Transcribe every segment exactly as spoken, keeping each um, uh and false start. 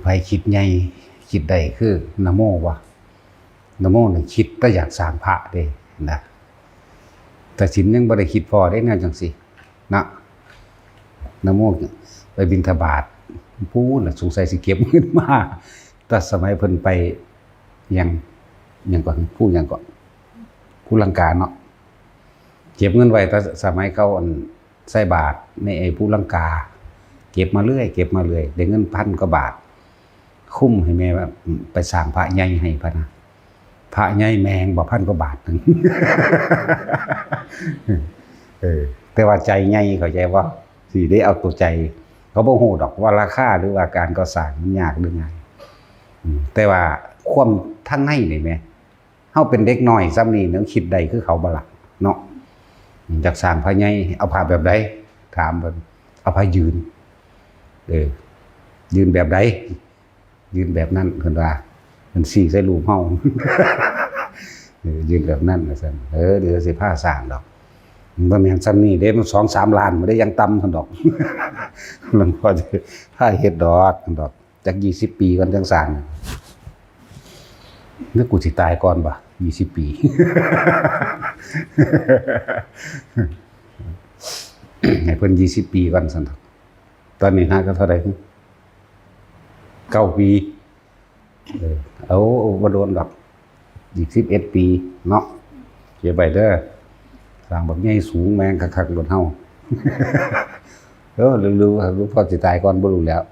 ไผคิดใหญ่ คิดได้คือนะโมวะ นะโมนี่คิดแต่อยากสร้างพระเด้นะ แต่ศีลยังบ่ได้คิดพ้อเด้แนวจังซี่นะ นะโมไปบิณฑบาต พู้นน่ะ สงสัยสิเก็บเงินมา แต่สมัยเพิ่นไป ยัง ยังก่อน ภูยังก่อน ภูลังกาเนาะ เก็บเงินไว้แต่สมัยเขาอันใส่บาตรในไอ้ภูลังกา เก็บมาเรื่อย เก็บมาเรื่อย ได้เงินพันกว่าบาท คุ้มให้แม่ว่า ไปสร้างพระใหญ่ให้พะนะ พระใหญ่แม่งบ่พันกว่าบาทหนึ่ง เออ แต่ว่าใจใหญ่ เข้าใจบ่ สิได้เอาตัวใจ เขาบ่ฮู้ดอกว่าราคาหรือว่าการก่อสร้างมันยากหรือง่าย อืม แต่ว่าความทางในนี่แหม เฮาเป็นเด็กน้อยส่ำนี้ ยังคิดได้คือเขาบ่ล่ะ เนาะ อยากสร้างพระใหญ่ เอาพระแบบใด ถามเพิ่น เอาพระยืน เออ ยืนแบบใด ยืนแบบนั้น เพิ่นว่า เพิ่นชี้ใส่รูปเฮา เออ ยืนแบบนั้น ว่าซั่น เออ เดี๋ยวสิพาสร้างดอก มันบ่แม่นส่ำนี้เด้ มันสองสามล้านบ่ได้ อย่างต่ำซั่นดอก หลวงพ่อสิพาเฮ็ดดอก ซั่นดอก จักยี่สิบปีก่อนจั่งสร้าง หรือกูสิตายก่อนบ่ ยี่สิบปี ให้เพิ่นยี่สิบปีก่อนซั่นดอก ตอนนี้หาก็เท่าใด เก้าปี เออ เอา เอาบ่โดนดอก อีกสิบเอ็ดปีเนาะ เก็บไว้เด้อ สร้างบักใหญ่สูงแม่งคักๆ โลดเฮา เออ หรือ หรือ หรือพ่อสิตายก่อนบ่รู้แล้ว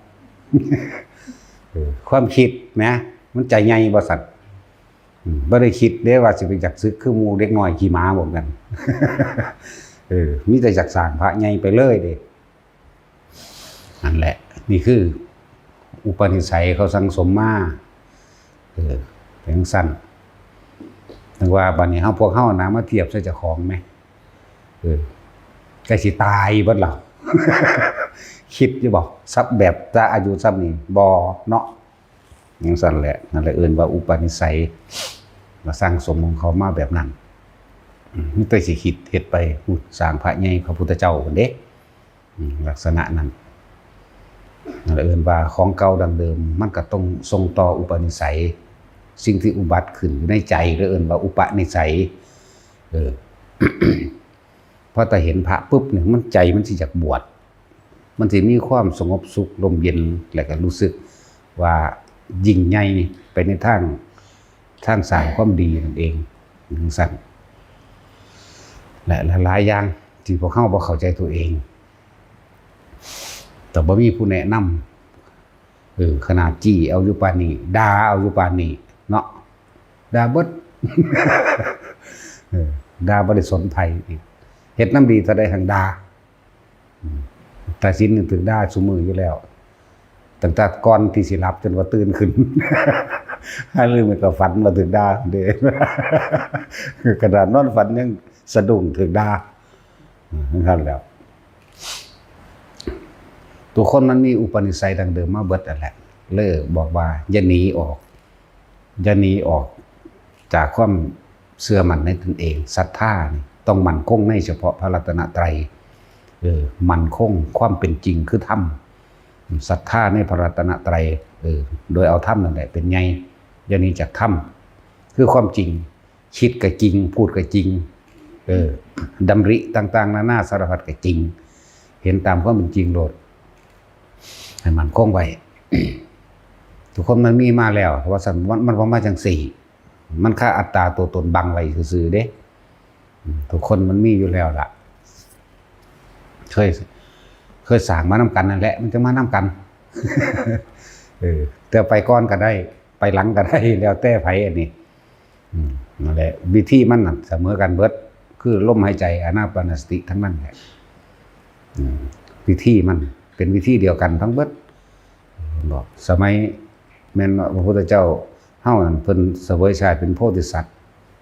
เออ ความคิดนะ มันใจใหญ่บ่ซั่น อืม บ่ได้คิดเด้ว่าสิไปอยากสึกคือหมู่เด็กน้อยขี้หมาบอกกัน เออ มีแต่อยากสร้างพระใหญ่ไปเลยเด้ นั่นแหละ นี่คืออุปนิสัยเขาสั่งสมมา เออ เป็นจั่งซั่น นึกว่าบัดนี้เฮา พวกเฮานะ มาเทียบใส่เจ้าของแหม เออ ใกล้สิตายเบิดแล้ว คิดอยู่บ่ สักแบบจะอายุส่ำนี้ บ่เนาะ จั่งซั่นแหละ นั่นแหละเอิ้นว่าอุปนิสัย มาสั่งสมของเขามาแบบนั้น อืม มีแต่สิคิดเฮ็ดไป พู้น สร้างพระใหญ่พระพุทธเจ้าพู้นเด้ อืม ลักษณะนั้น นั่นแหละเอิ้นว่าของเก่าดั้งเดิม มันก็ต้องส่งต่ออุปนิสัย สิ่งที่อุบัติขึ้นอยู่ในใจ ก็เอิ้นว่าอุปนิสัย เออ พอแต่เห็นพระปุ๊บเนี่ย มันใจมันสิอยากบวช มันสิมีความสงบสุขร่มเย็น แล้วก็รู้สึกว่ายิ่งใหญ่ไปในทาง ทางสร้างความดีนั่นเอง จั่งซั่น และหลายๆอย่างที่พวกเฮาบ่เข้าใจตัวเอง แต่บ่มีผู้แนะนำ เออ ขนาดจี้เอาอยู่ปานนี้ ด่าเอาอยู่ปานนี้ เนาะ ด่าเบิด เออ ด่าบ่ได้สนไผอีก เฮ็ดนำดีเท่าใดหั่นด่า อืม ตาสินนี่ถืกด่าซุมื้ออยู่แล้ว ตั้งแต่ก่อนที่สิหลับจนว่าตื่นขึ้น หาลางมื้อก็ฝันว่าถืกด่าเด้ ขนาดนอนฝันยังสะดุ้งถืกด่า อืม จั่งซั่นแหล้ว ทุกคนมันมีอุปนิสัยดั้งเดิมมาเบิดนั่นแหละ เลยบอกว่าอย่าหนีออก อย่าหนีออกจากความเชื่อมั่นในตนเอง ศรัทธานี่ต้องมั่นคงในเฉพาะพระรัตนตรัย เออ มั่นคงความเป็นจริงคือธรรม ศรัทธาในพระรัตนตรัย เออ โดยเอาธรรมนั่นแหละเป็นใหญ่ อย่าหนีจากธรรม คือความจริง คิดก็จริง พูดก็จริง เออ ดำริต่างๆ นานาสารพัดก็จริง เห็นตามความเป็นจริงโลด ให้มั่นคงไว้ ทุกคนมันมีมาแล้ว ว่าซั่น มัน มันบ่มาจั่งซี้ มันคาอัตตาตัวตนบังไว้ซื่อๆ เด้ อืม ทุกคนมันมีอยู่แล้วล่ะ เคย เคยสร้างมานำกันนั่นแหละ มันจะมานำกัน เออ แต่ไปก่อนก็ได้ ไปหลังก็ได้ แล้วแต่ไผอันนี้ อืม นั่นแหละ วิธีมันน่ะเสมอกันเบิด คือลมหายใจ อานาปานสติทั้งนั้นแหละ อืม วิธีมันเป็นวิธีเดียวกันทั้งเบิด บอก สมัยแม่นว่าพระพุทธเจ้าเฮานั่น เพิ่นเสวยชาติเป็นโพธิสัตว์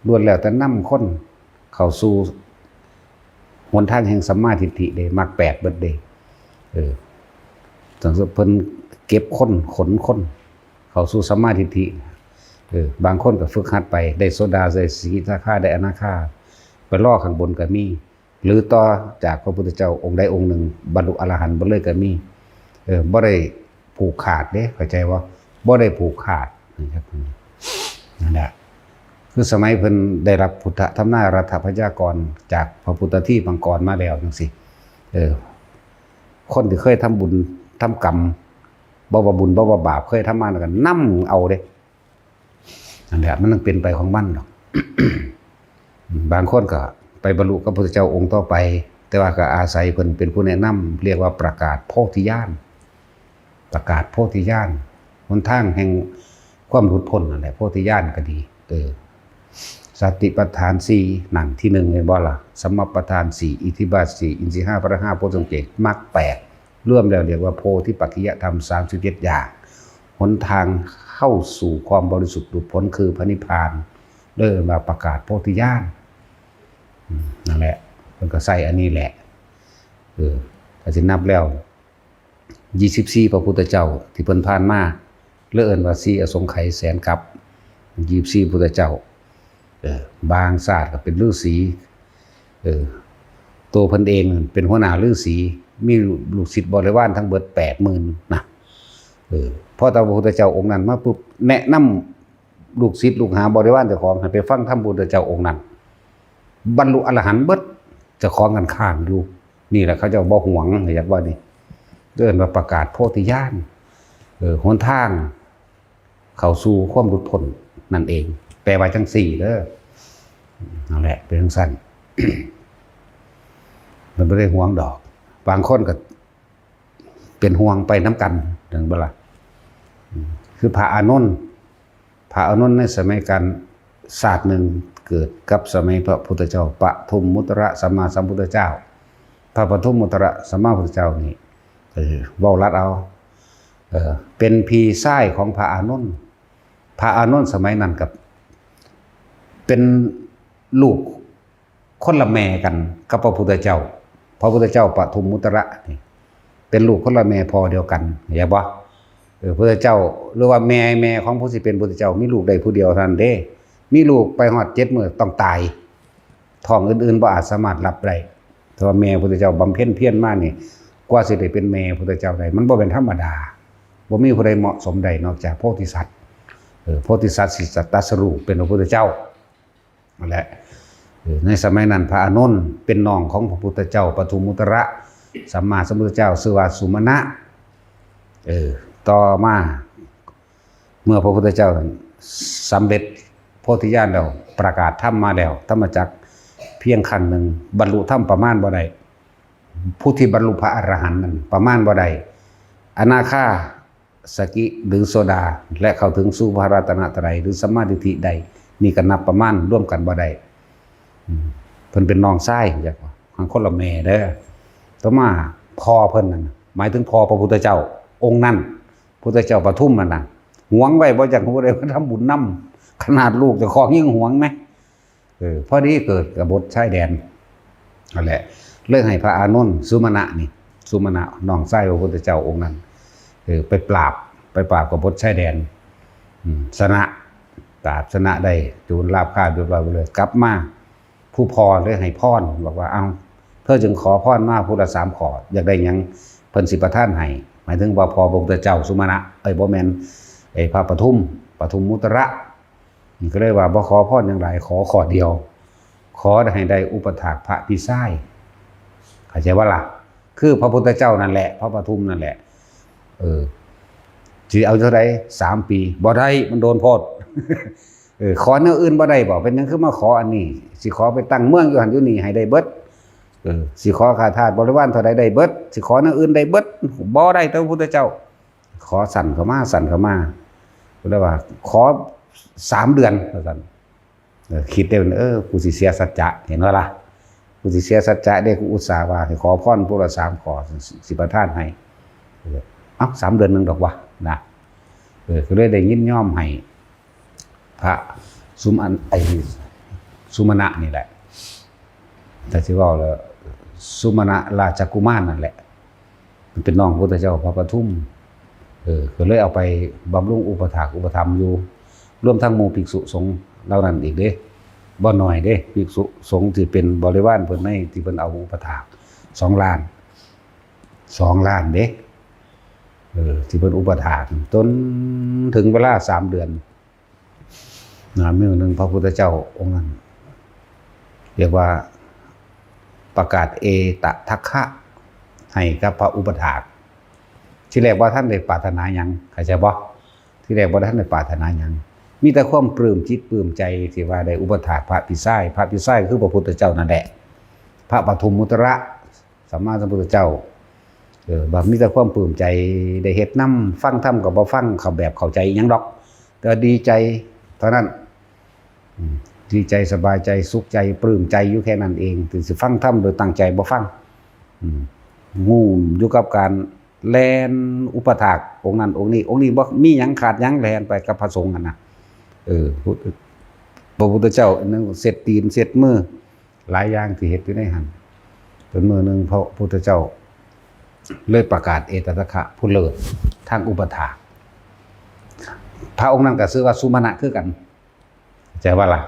ล้วนแล้วแต่นำคนเข้าสู่หนทางแห่งสัมมาทิฏฐิเด้ มรรคแปดเบิดเด้ เออ จั่งเพิ่นเก็บคน ขนคน เข้าสู่สัมมาทิฏฐิ เออ บางคนก็ฝึกหัดไป ได้โสดา ได้สกิทาคา ได้อนาคา ไปรอข้างบนก็มี หรือต่อจากพระพุทธเจ้าองค์ใดองค์หนึ่ง บรรลุอรหันต์ไปเลยก็มี เออ บ่ได้ ผูกขาดเด้ เข้าใจบ่ บ่ได้ผูกขาดนะครับ นั่นแหละ คือสมัยเพิ่นได้รับพุทธทำนายรัฐพยากรณ์จากพระพุทธทีปมังกรมาแล้วจังซี่ เออ คนที่เคยทำบุญทำกรรม บ่ว่าบุญบ่ว่าบาป เคยทำมาแล้วก็นำเอาเด้ นั่นแหละ มันต้องเป็นไปของมันดอก บางคนก็ไปบรรลุกับพระพุทธเจ้าองค์ต่อไป แต่ว่าก็อาศัยเพิ่นเป็นผู้แนะนำ เรียกว่าประกาศโพธิญาณ ประกาศโพธิญาณ หนทางแห่งความหลุดพ้นนั่นแหละ โพธิญาณก็ดี เออ สติปัฏฐานสี่ นั่นที่หนึ่ง เห็นบ่ล่ะ สัมมาปัฏฐานสี่ อิทธิบาทสี่ อินทรีย์ห้า พละห้า โพชฌังค์เจ็ด มรรคแปด รวมแล้วเรียกว่าโพธิปักขิยธรรม สามสิบเจ็ด อย่าง หนทางเข้าสู่ความบริสุทธิ์หลุดพ้นคือพระนิพพาน เลยว่าประกาศโพธิญาณ อืม นั่นแหละ เพิ่นก็ใส่อันนี้แหละ เออ ถ้าสินับแล้ว ยี่สิบสี่ พระพุทธเจ้าที่เพิ่นผ่านมา เลยเอิ้นว่าสี่อสงไขยแสนกัป ยี่สิบสี่ พุทธเจ้า เออ บางชาติก็เป็นฤาษี เออ ตัวเพิ่นเองเป็นหัวหน้าฤาษี มีลูกศิษย์บริวารทั้งเบิด แปดหมื่น นะ เออ พอแต่พระพุทธเจ้าองค์นั้นมาปุ๊บ แนะนำลูกศิษย์ลูกหาบริวารเจ้าของให้ไปฟังธรรมพุทธเจ้าองค์นั้น บรรลุอรหันต์เบิด เจ้าของกันข้างอยู่ นี่แหละเขาเจ้าบ่หวง อยากว่านี่ เอิ้นว่าประกาศโพธิญาณ เออ หนทางเข้าสู่ความหลุดพ้นนั่นเอง แปลว่าจังซี่เด้อ นั่นแหละ เป็นจังซั่น มันบ่ได้หวงดอก บางคนก็เป็นห่วงไปนำกัน เห็นบ่ล่ะ อืม คือพระอานนท์ พระอานนท์ในสมัยการชาติหนึ่งเกิดกับสมัยพระพุทธเจ้าปทุมมุตระสัมมาสัมพุทธเจ้า พระปทุมมุตระสัมมาพุทธเจ้านี่ เออ เว้าลัดเอา เออ เป็นพี่ชายของพระอานนท์ พระอานนท์สมัยนั้นกับ เป็นลูกคนละแม่กันกับพระพุทธเจ้า พระพุทธเจ้าปทุมมุตระนี่ เป็นลูกคนละแม่พ่อเดียวกัน เข้าใจบ่ เออ พุทธเจ้า หรือว่าแม่ แม่ของผู้สิเป็นพุทธเจ้า มีลูกได้ผู้เดียวเท่านั้นเด้ มีลูกไปฮอดเจ็ดมื้อต้องตาย ท้องอื่นๆบ่อาจสามารถรับได้ แต่ว่าแม่พุทธเจ้าบำเพ็ญเพียรมานี่ กว่าสิได้เป็นแม่พุทธเจ้าได้ มันบ่เป็นธรรมดา บ่มีผู้ใดเหมาะสมได้นอกจากโพธิสัตว์ เออ โพธิสัตว์สิตรัสรู้เป็นพระพุทธเจ้า นั่นแหละ เออ ในสมัยนั้นพระอานนท์เป็นน้องของพระพุทธเจ้าปทุมมุตระสัมมาสัมพุทธเจ้า ชื่อว่าสุมาณะ เออ ต่อมา เมื่อพระพุทธเจ้าสำเร็จโพธิญาณแล้ว ประกาศธรรมมาแล้ว ธรรมจักรเพียงครั้งหนึ่ง บรรลุธรรมประมาณบ่ได้ ผู้ที่บรรลุพระอรหันต์นั้นประมาณบ่ได้ อนาคา สกิ หรือโสดา และเข้าถึงสู่พระรัตนตรัย หรือสัมมาทิฏฐิได้ นี่ก็นับประมาณรวมกันบ่ได้ อืม เพิ่นเป็นน้องชาย จักว่า ทางคนละแม่เด้อ ต่อมาพ่อเพิ่นนั่นน่ะ หมายถึงพ่อพระพุทธเจ้าองค์นั้น พุทธเจ้าปทุมนั่นน่ะ หวงไว้บ่อยากให้ผู้ใดมาทำบุญนำ ขนาดลูกเจ้าของยังหวงไหม เออ พอดีเกิดกบฏชายแดน นั่นแหละ เลยให้พระอานนท์ สุมาณะนี่ สุมาณะ น้องชายพระพุทธเจ้าองค์นั้น เออ ไปปราบ ไปปราบกบฏชายแดน อืม ชนะ ปราบชนะได้ โจรราบคาบเรียบร้อยหมดเลย กลับมา ผู้พ่อเลยให้พร บอกว่า เอ้า เธอจึงขอพรมาผู้ละสามข้อ อยากได้หยัง เพิ่นสิประทานให้ หมายถึงว่าพ่อพระพุทธเจ้าสุมาณะ เอ้ย บ่แม่น ไอ้พระปทุม ปทุมมุตระ ก็เลยว่า บ่ขอพรหยังหลาย ขอข้อเดียว ขอให้ได้อุปถากพระพี่ชาย เข้าใจบ่ล่ะ คือพระพุทธเจ้านั่นแหละ พระปทุมนั่นแหละ เออ สิเอาเท่าใด สามปี บ่ได้ มันโดนโพด เออ ขอแนวอื่นบ่ได้บ่ เป็นหยังคือมาขออันนี้ สิขอไปตั้งเมืองอยู่หั่นอยู่นี่ให้ได้เบิด เออ สิขอข้าทาสบริวารเท่าใดได้เบิด สิขอแนวอื่นได้เบิด บ่ได้ แต่พระพุทธเจ้า ขอสั้นเข้ามา สั้นเข้ามา ก็เลยว่า ขอสามเดือน ว่าซั่น เออ คิดได้ว่า เออ กูสิเสียสัจจะ เห็นบ่ล่ะ กูสิเสียสัจจะเด้ กูอุตส่าห์ว่าให้ขอพรผู้ละสามข้อ สิประทานให้ เอ้า สามเดือนหนึ่งดอกวะ นะ เออ ก็เลยได้ยินยอมให้ พระสุมาณ ไอ้สุมาณะนี่แหละ ถ้าสิเว้าแล้ว สุมาณะราชกุมารนั่นแหละ มันเป็นน้องพระพุทธเจ้าพระปทุม เออ ก็เลยเอาไปบำรุงอุปถากอุปถัมภ์อยู่ รวมทั้งหมู่ภิกษุสงฆ์เหล่านั้นอีกเด้ บ่น้อยเด้ ภิกษุสงฆ์ที่เป็นบริวารเพิ่นในที่เพิ่นเอาอุปถาก สองล้าน สองล้านเด้ ที่เพิ่นอุปถาก จนถึงเวลาสามเดือนนะ มื้อหนึ่งพระพุทธเจ้าองค์นั้น เรียกว่าประกาศเอตทัคคะให้กับพระอุปถาก ที่แรกบ่ทันได้ปรารถนาหยัง เข้าใจบ่ ที่แรกบ่ทันได้ปรารถนาหยัง มีแต่ความปลื้มจิตปลื้มใจที่ว่าได้อุปถากพระปิสาย พระปิสายคือพระพุทธเจ้านั่นแหละ พระปทุมมุตระ สัมมาสัมพุทธเจ้า เออ ว่ามีแต่ความปลื้มใจ ได้เฮ็ดนำ ฟังธรรมก็บ่ฟัง เข้าแบบเข้าใจอิหยังดอก แต่ดีใจเท่านั้น อืม ดีใจสบายใจสุขใจปลื้มใจอยู่แค่นั้นเอง ถึงสิฟังธรรมโดยตั้งใจบ่ฟัง อืม งุ่มอยู่กับการแล่นอุปถาก องค์นั้นองค์นี้ องค์นี้บ่มีหยังขาดหยัง แล่นไปกับพระสงฆ์หั่นนะ เออ พระพุทธเจ้าอันนั้นเช็ดตีนเช็ดมือ หลายอย่างที่เฮ็ดอยู่ในหั่น จนมื้อหนึ่งพระพุทธเจ้าเลยประกาศเอตทัคคะผู้เลิศทางอุปถาก พระองค์นั้นก็ชื่อว่าสุมาณะคือกัน เข้าใจบ่ล่ะ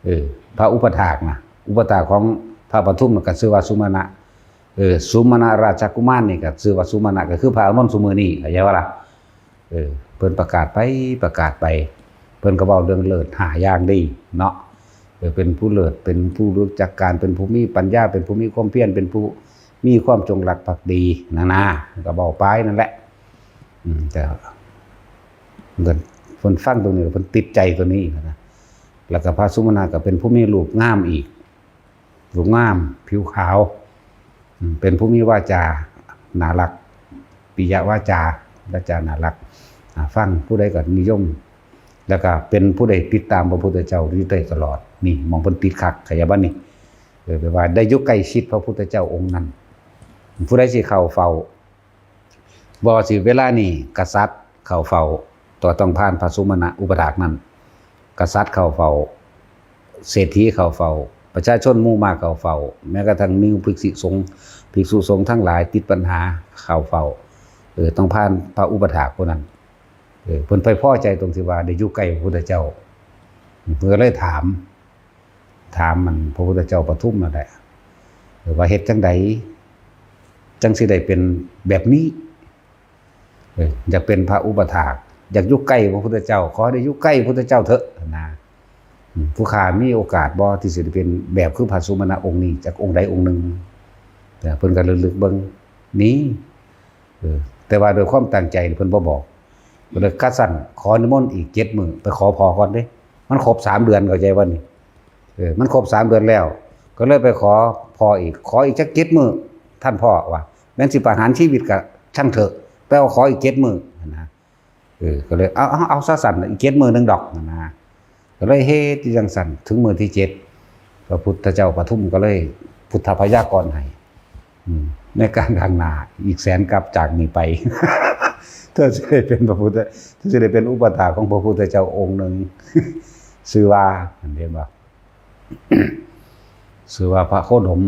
เออ พระอุปถากนะ อุปถากของพระปทุมน่ะก็ชื่อว่าสุมาณะ เออ สุมาณะราชกุมารนี่ก็ชื่อว่าสุมาณะ ก็คือพระอานนท์ซุมื้อนี้ เข้าใจบ่ล่ะ เออ เพิ่นประกาศไปประกาศไป เพิ่นก็เว้าเรื่องเลิศห้าอย่างดีเนาะ เออ เป็นผู้เลิศ เป็นผู้รู้จักการ เป็นผู้มีปัญญา เป็นผู้มีความเพียร เป็นผู้มีความจงรักภักดี นั่นนะ ก็เว้าไปนั่นแหละ อืม แต่เพิ่น เพิ่นฟังตรงนี้ เพิ่นติดใจตัวนี้นะ แล้วก็พระสุมาณะก็เป็นผู้มีรูปงามอีก รูปงาม ผิวขาว อืม เป็นผู้มีวาจาน่ารัก ปิยวาจา วาจาน่ารัก อ่า ฟังผู้ใดก็นิยม แล้วก็เป็นผู้ใดติดตามพระพุทธเจ้าอยู่ได้ตลอด นี่หม่องเพิ่นติดคัก เข้าใจบ่นี่ เออ แปลว่าได้อยู่ใกล้ชิดพระพุทธเจ้าองค์นั้น ผู้ใดสิเข้าเฝ้า บ่ว่าสิเวลานี้กษัตริย์เข้าเฝ้า ก็ต้องผ่านพระสุมาณะอุปถากนั้น กษัตริย์เข้าเฝ้า เศรษฐีเข้าเฝ้า ประชาชนหมู่มากเข้าเฝ้า แม้กระทั่งมีภิกษุสงฆ์ ภิกษุสงฆ์ทั้งหลายติดปัญหาเข้าเฝ้า เออ ต้องผ่านพระอุปถากผู้นั้น เออ เพิ่นไปพอใจตรงที่ว่าได้อยู่ใกล้พระพุทธเจ้า เพิ่นก็เลยถาม ถามมันพระพุทธเจ้าปทุมนั่นแหละ เออ ว่าเฮ็ดจั่งใดจั่งสิได้เป็นแบบนี้ เออ อยากเป็นพระอุปถาก อยากอยู่ใกล้พระพุทธเจ้า ขอให้ได้อยู่ใกล้พระพุทธเจ้าเถอะนะ อืม ผู้ข้ามีโอกาสบ่ที่สิได้เป็นแบบคือพระสุมาณะองค์นี้ จักองค์ใดองค์หนึ่ง แต่เพิ่นก็ระลึกเบิ่ง นี่ เออ แต่ว่าด้วยความตั้งใจเพิ่นบ่บอก ก็เลย คันซั่นขอนิมนต์อีกเจ็ดมื้อ ไปขอพ่อก่อนเด้ มันครบสามเดือน เข้าใจบ่นี่ เออ มันครบสามเดือนแล้ว ก็เลยไปขอพ่ออีก ขออีกจักเจ็ดมื้อ ท่านพ่อว่า แม้นสิประหารชีวิตก็ช่างเถอะ แต่ว่าขออีกเจ็ดมื้อนะ เออ ก็เลย เอา เอา เอาซะซั่น อีกเจ็ดมื้อหนึ่งดอกนะ ก็เลยเฮ็ดอยู่จั่งซั่น ถึงมื้อที่เจ็ด พระพุทธเจ้าปทุมก็เลยพุทธพยากรณ์ให้ อืม ในการข้างหน้า อีกแสนกัปจากนี้ไป เธอสิได้เป็นพระพุทธ เธอสิได้เป็นอุปถากของพระพุทธเจ้าองค์หนึ่ง ชื่อว่า เห็นบ่ ชื่อว่าพระโคดม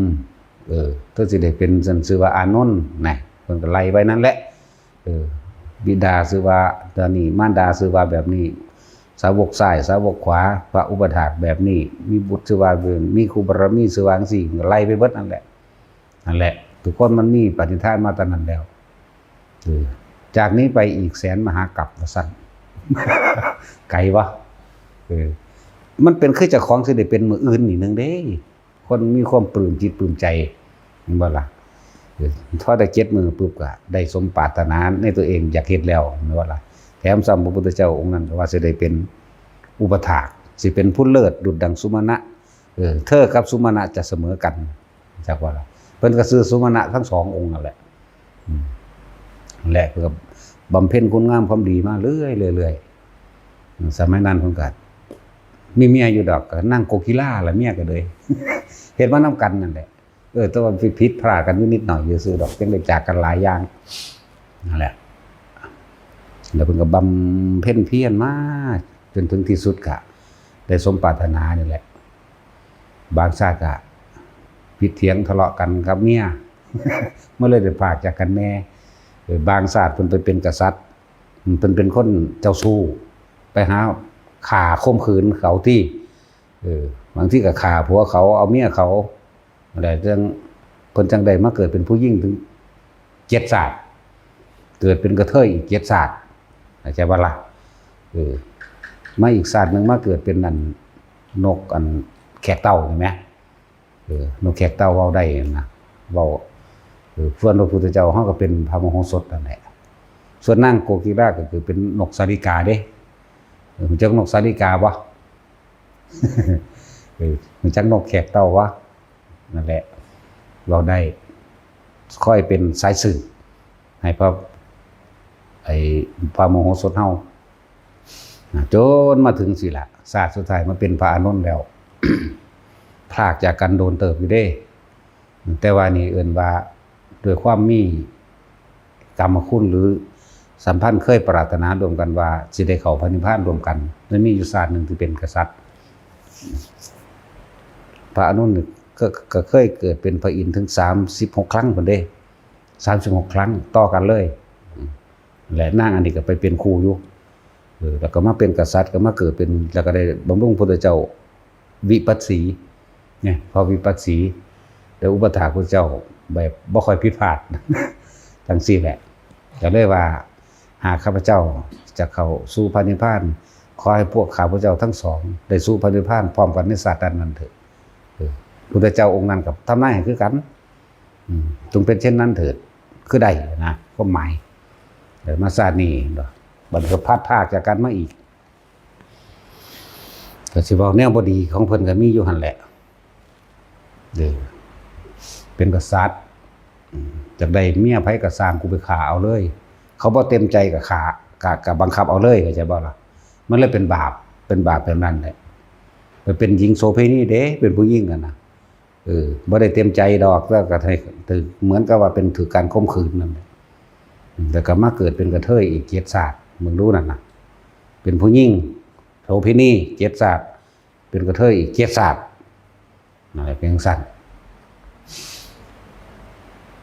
เออ เธอสิได้เป็น ชื่อว่าอานนท์นะ เพิ่นก็ไล่ไปนั่นแหละ เออ บิดาชื่อว่าตอนนี้ มารดาชื่อว่าแบบนี้ สาวกซ้าย สาวกขวา พระอุปถากแบบนี้ มีบุตรชื่อว่าเบิ่ง มีครูบารมีชื่อว่าจั่งซี้ ก็ไล่ไปเบิดนั่นแหละ นั่นแหละ ทุกคนมันมีปณิธานมาแต่นั้นแล้ว เออ จากนี้ไปอีกแสนมหากัปว่าซั่น ไกลวะ เออ มันเป็นคือเจ้าของสิได้เป็นมื้ออื่นนี่หนึ่งเด้ คนมีความปลื้มจิตปลื้มใจ เห็นบ่ล่ะ เออ พอได้เจ็ดมื้อปุ๊บก็ได้สมปรารถนาในตัวเองอยากเฮ็ดแล้ว เห็นบ่ล่ะ แถมซ้ำพระพุทธเจ้าองค์นั้นก็ว่าสิได้เป็นอุปถาก สิเป็นผู้เลิศดุจดังสุมาณะ เออ เธอกับสุมาณะจะเสมอกัน จักว่าล่ะ เพิ่นก็ชื่อสุมาณะทั้งสององค์นั่นแหละ อืม และเพิ่นก็บำเพ็ญคุณงามความดีมาเรื่อยๆ เรื่อยๆ สมัยนั้นเพิ่นก็มีเมียอยู่ดอก ก็นางโกกิลาล่ะเมียก็เลย เฮ็ดมานำกันนั่นแหละ เออ แต่ว่าผิดพลาดกันอยู่นิดหน่อยซื่อๆดอก จั่งได้จากกันหลายอย่าง นั่นแหละ แล้วเพิ่นก็บำเพ็ญเพียรมาจนถึงที่สุดก็ได้สมปรารถนานี่แหละ บางชาติก็ผิดเถียงทะเลาะกันกับเมีย มันเลยได้พรากจากกันแน่ เออ บางชาติเพิ่นไปเป็นกษัตริย์ เพิ่นเป็นคนเจ้าชู้ ไปหาฆ่าข่มขืนเขาติ เออ บางทีก็ฆ่าผัวเขา เอาเมียเขา อะไรจั่ง เพิ่นจั่งได้มาเกิดเป็นผู้หญิงถึงเจ็ดชาติ เกิดเป็นกระเทยอีกเจ็ดชาติ เข้าใจบ่ล่ะ? เออ มาอีกชาติหนึ่งมาเกิดเป็นอัน นกอันแขกเต้า เห็นไหม? เออ นกแขกเต้าเว้าได้นะ เว้า เออ ส่วนพระพุทธเจ้าเฮาก็เป็นพระมโหสถนั่นแหละ ส่วนนางโกกิลาก็คือเป็นนกสาลิกาเด้ เออ รู้จักนกสาลิกาบ่? เออ รู้จักนกแขกเต้าบ่? นั่นแหละ เว้าได้ ค่อยเป็นสายสืบให้พระ ไอ้พระมโหสถเฮา นะ จนมาถึงสิละ ชาติสุดท้ายมาเป็นพระอานนท์แล้ว พรากจากกันโดนเติบอยู่เด้ แต่ว่านี่เอิ้นว่าด้วยความมีกรรมคุณหรือสัมพันธ์เคยปรารถนาร่วมกันว่าสิได้เข้าพระนิพพานร่วมกัน มันมีอยู่ชาติหนึ่งที่เป็นกษัตริย์ พระอานนท์นี่ก็ ก็เคยเกิดเป็นพระอินทร์ถึงสามสิบหกครั้งพุ้นเด้ สามสิบหกครั้งต่อกันเลย และนางอันนี้ก็ไปเป็นครูอยู่ เออ แล้วก็มาเป็นกษัตริย์ ก็มาเกิดเป็น แล้วก็ได้บำรุงพุทธเจ้าวิปัสสี เนี่ย พระวิปัสสี ได้อุปัฏฐากพุทธเจ้าแบบบ่ค่อยผิดพลาด จั่งซี้แหละ ก็เลยว่า หากข้าพเจ้าจะเข้าสู่พระนิพพาน ขอให้พวกข้าพเจ้าทั้งสองได้สู่พระนิพพานพร้อมกันในชาตินั้นๆ เถิด เออ พุทธเจ้าองค์นั้นก็ทำนายให้คือกัน อืม จงเป็นเช่นนั้นเถิด คือได้นะ ความหมาย เออ มาชาตินี้เนาะ บัดนี้ก็พลัดพรากจากกันมาอีก ก็สิเว้าแนวบ่ดีของเพิ่นก็มีอยู่หั่นแหละ เออ เป็นกษัตริย์ อืม จักได้เมียไผก็ซ่าง กูไปฆ่าเอาเลย เขาบ่เต็มใจก็ฆ่า ก็ ก็บังคับเอาเลย เข้าใจบ่ล่ะ? มันเลยเป็นบาป เป็นบาปแบบนั้นแหละ ไปเป็นหญิงโสเภณีเด้ เป็นผู้หญิงอะนะ เออ บ่ได้เต็มใจดอก แล้วก็ให้ถืก เหมือนกับว่าเป็นถืกการข่มขืนนั่นแหละ แล้วก็มาเกิดเป็นกระเทยอีกเจ็ดชาติ มึงดูนั่นน่ะ เป็นผู้หญิงโสเภณีเจ็ดชาติ เป็นกระเทยอีกเจ็ดชาติ นั่นแหละ เป็นจั่งซั้น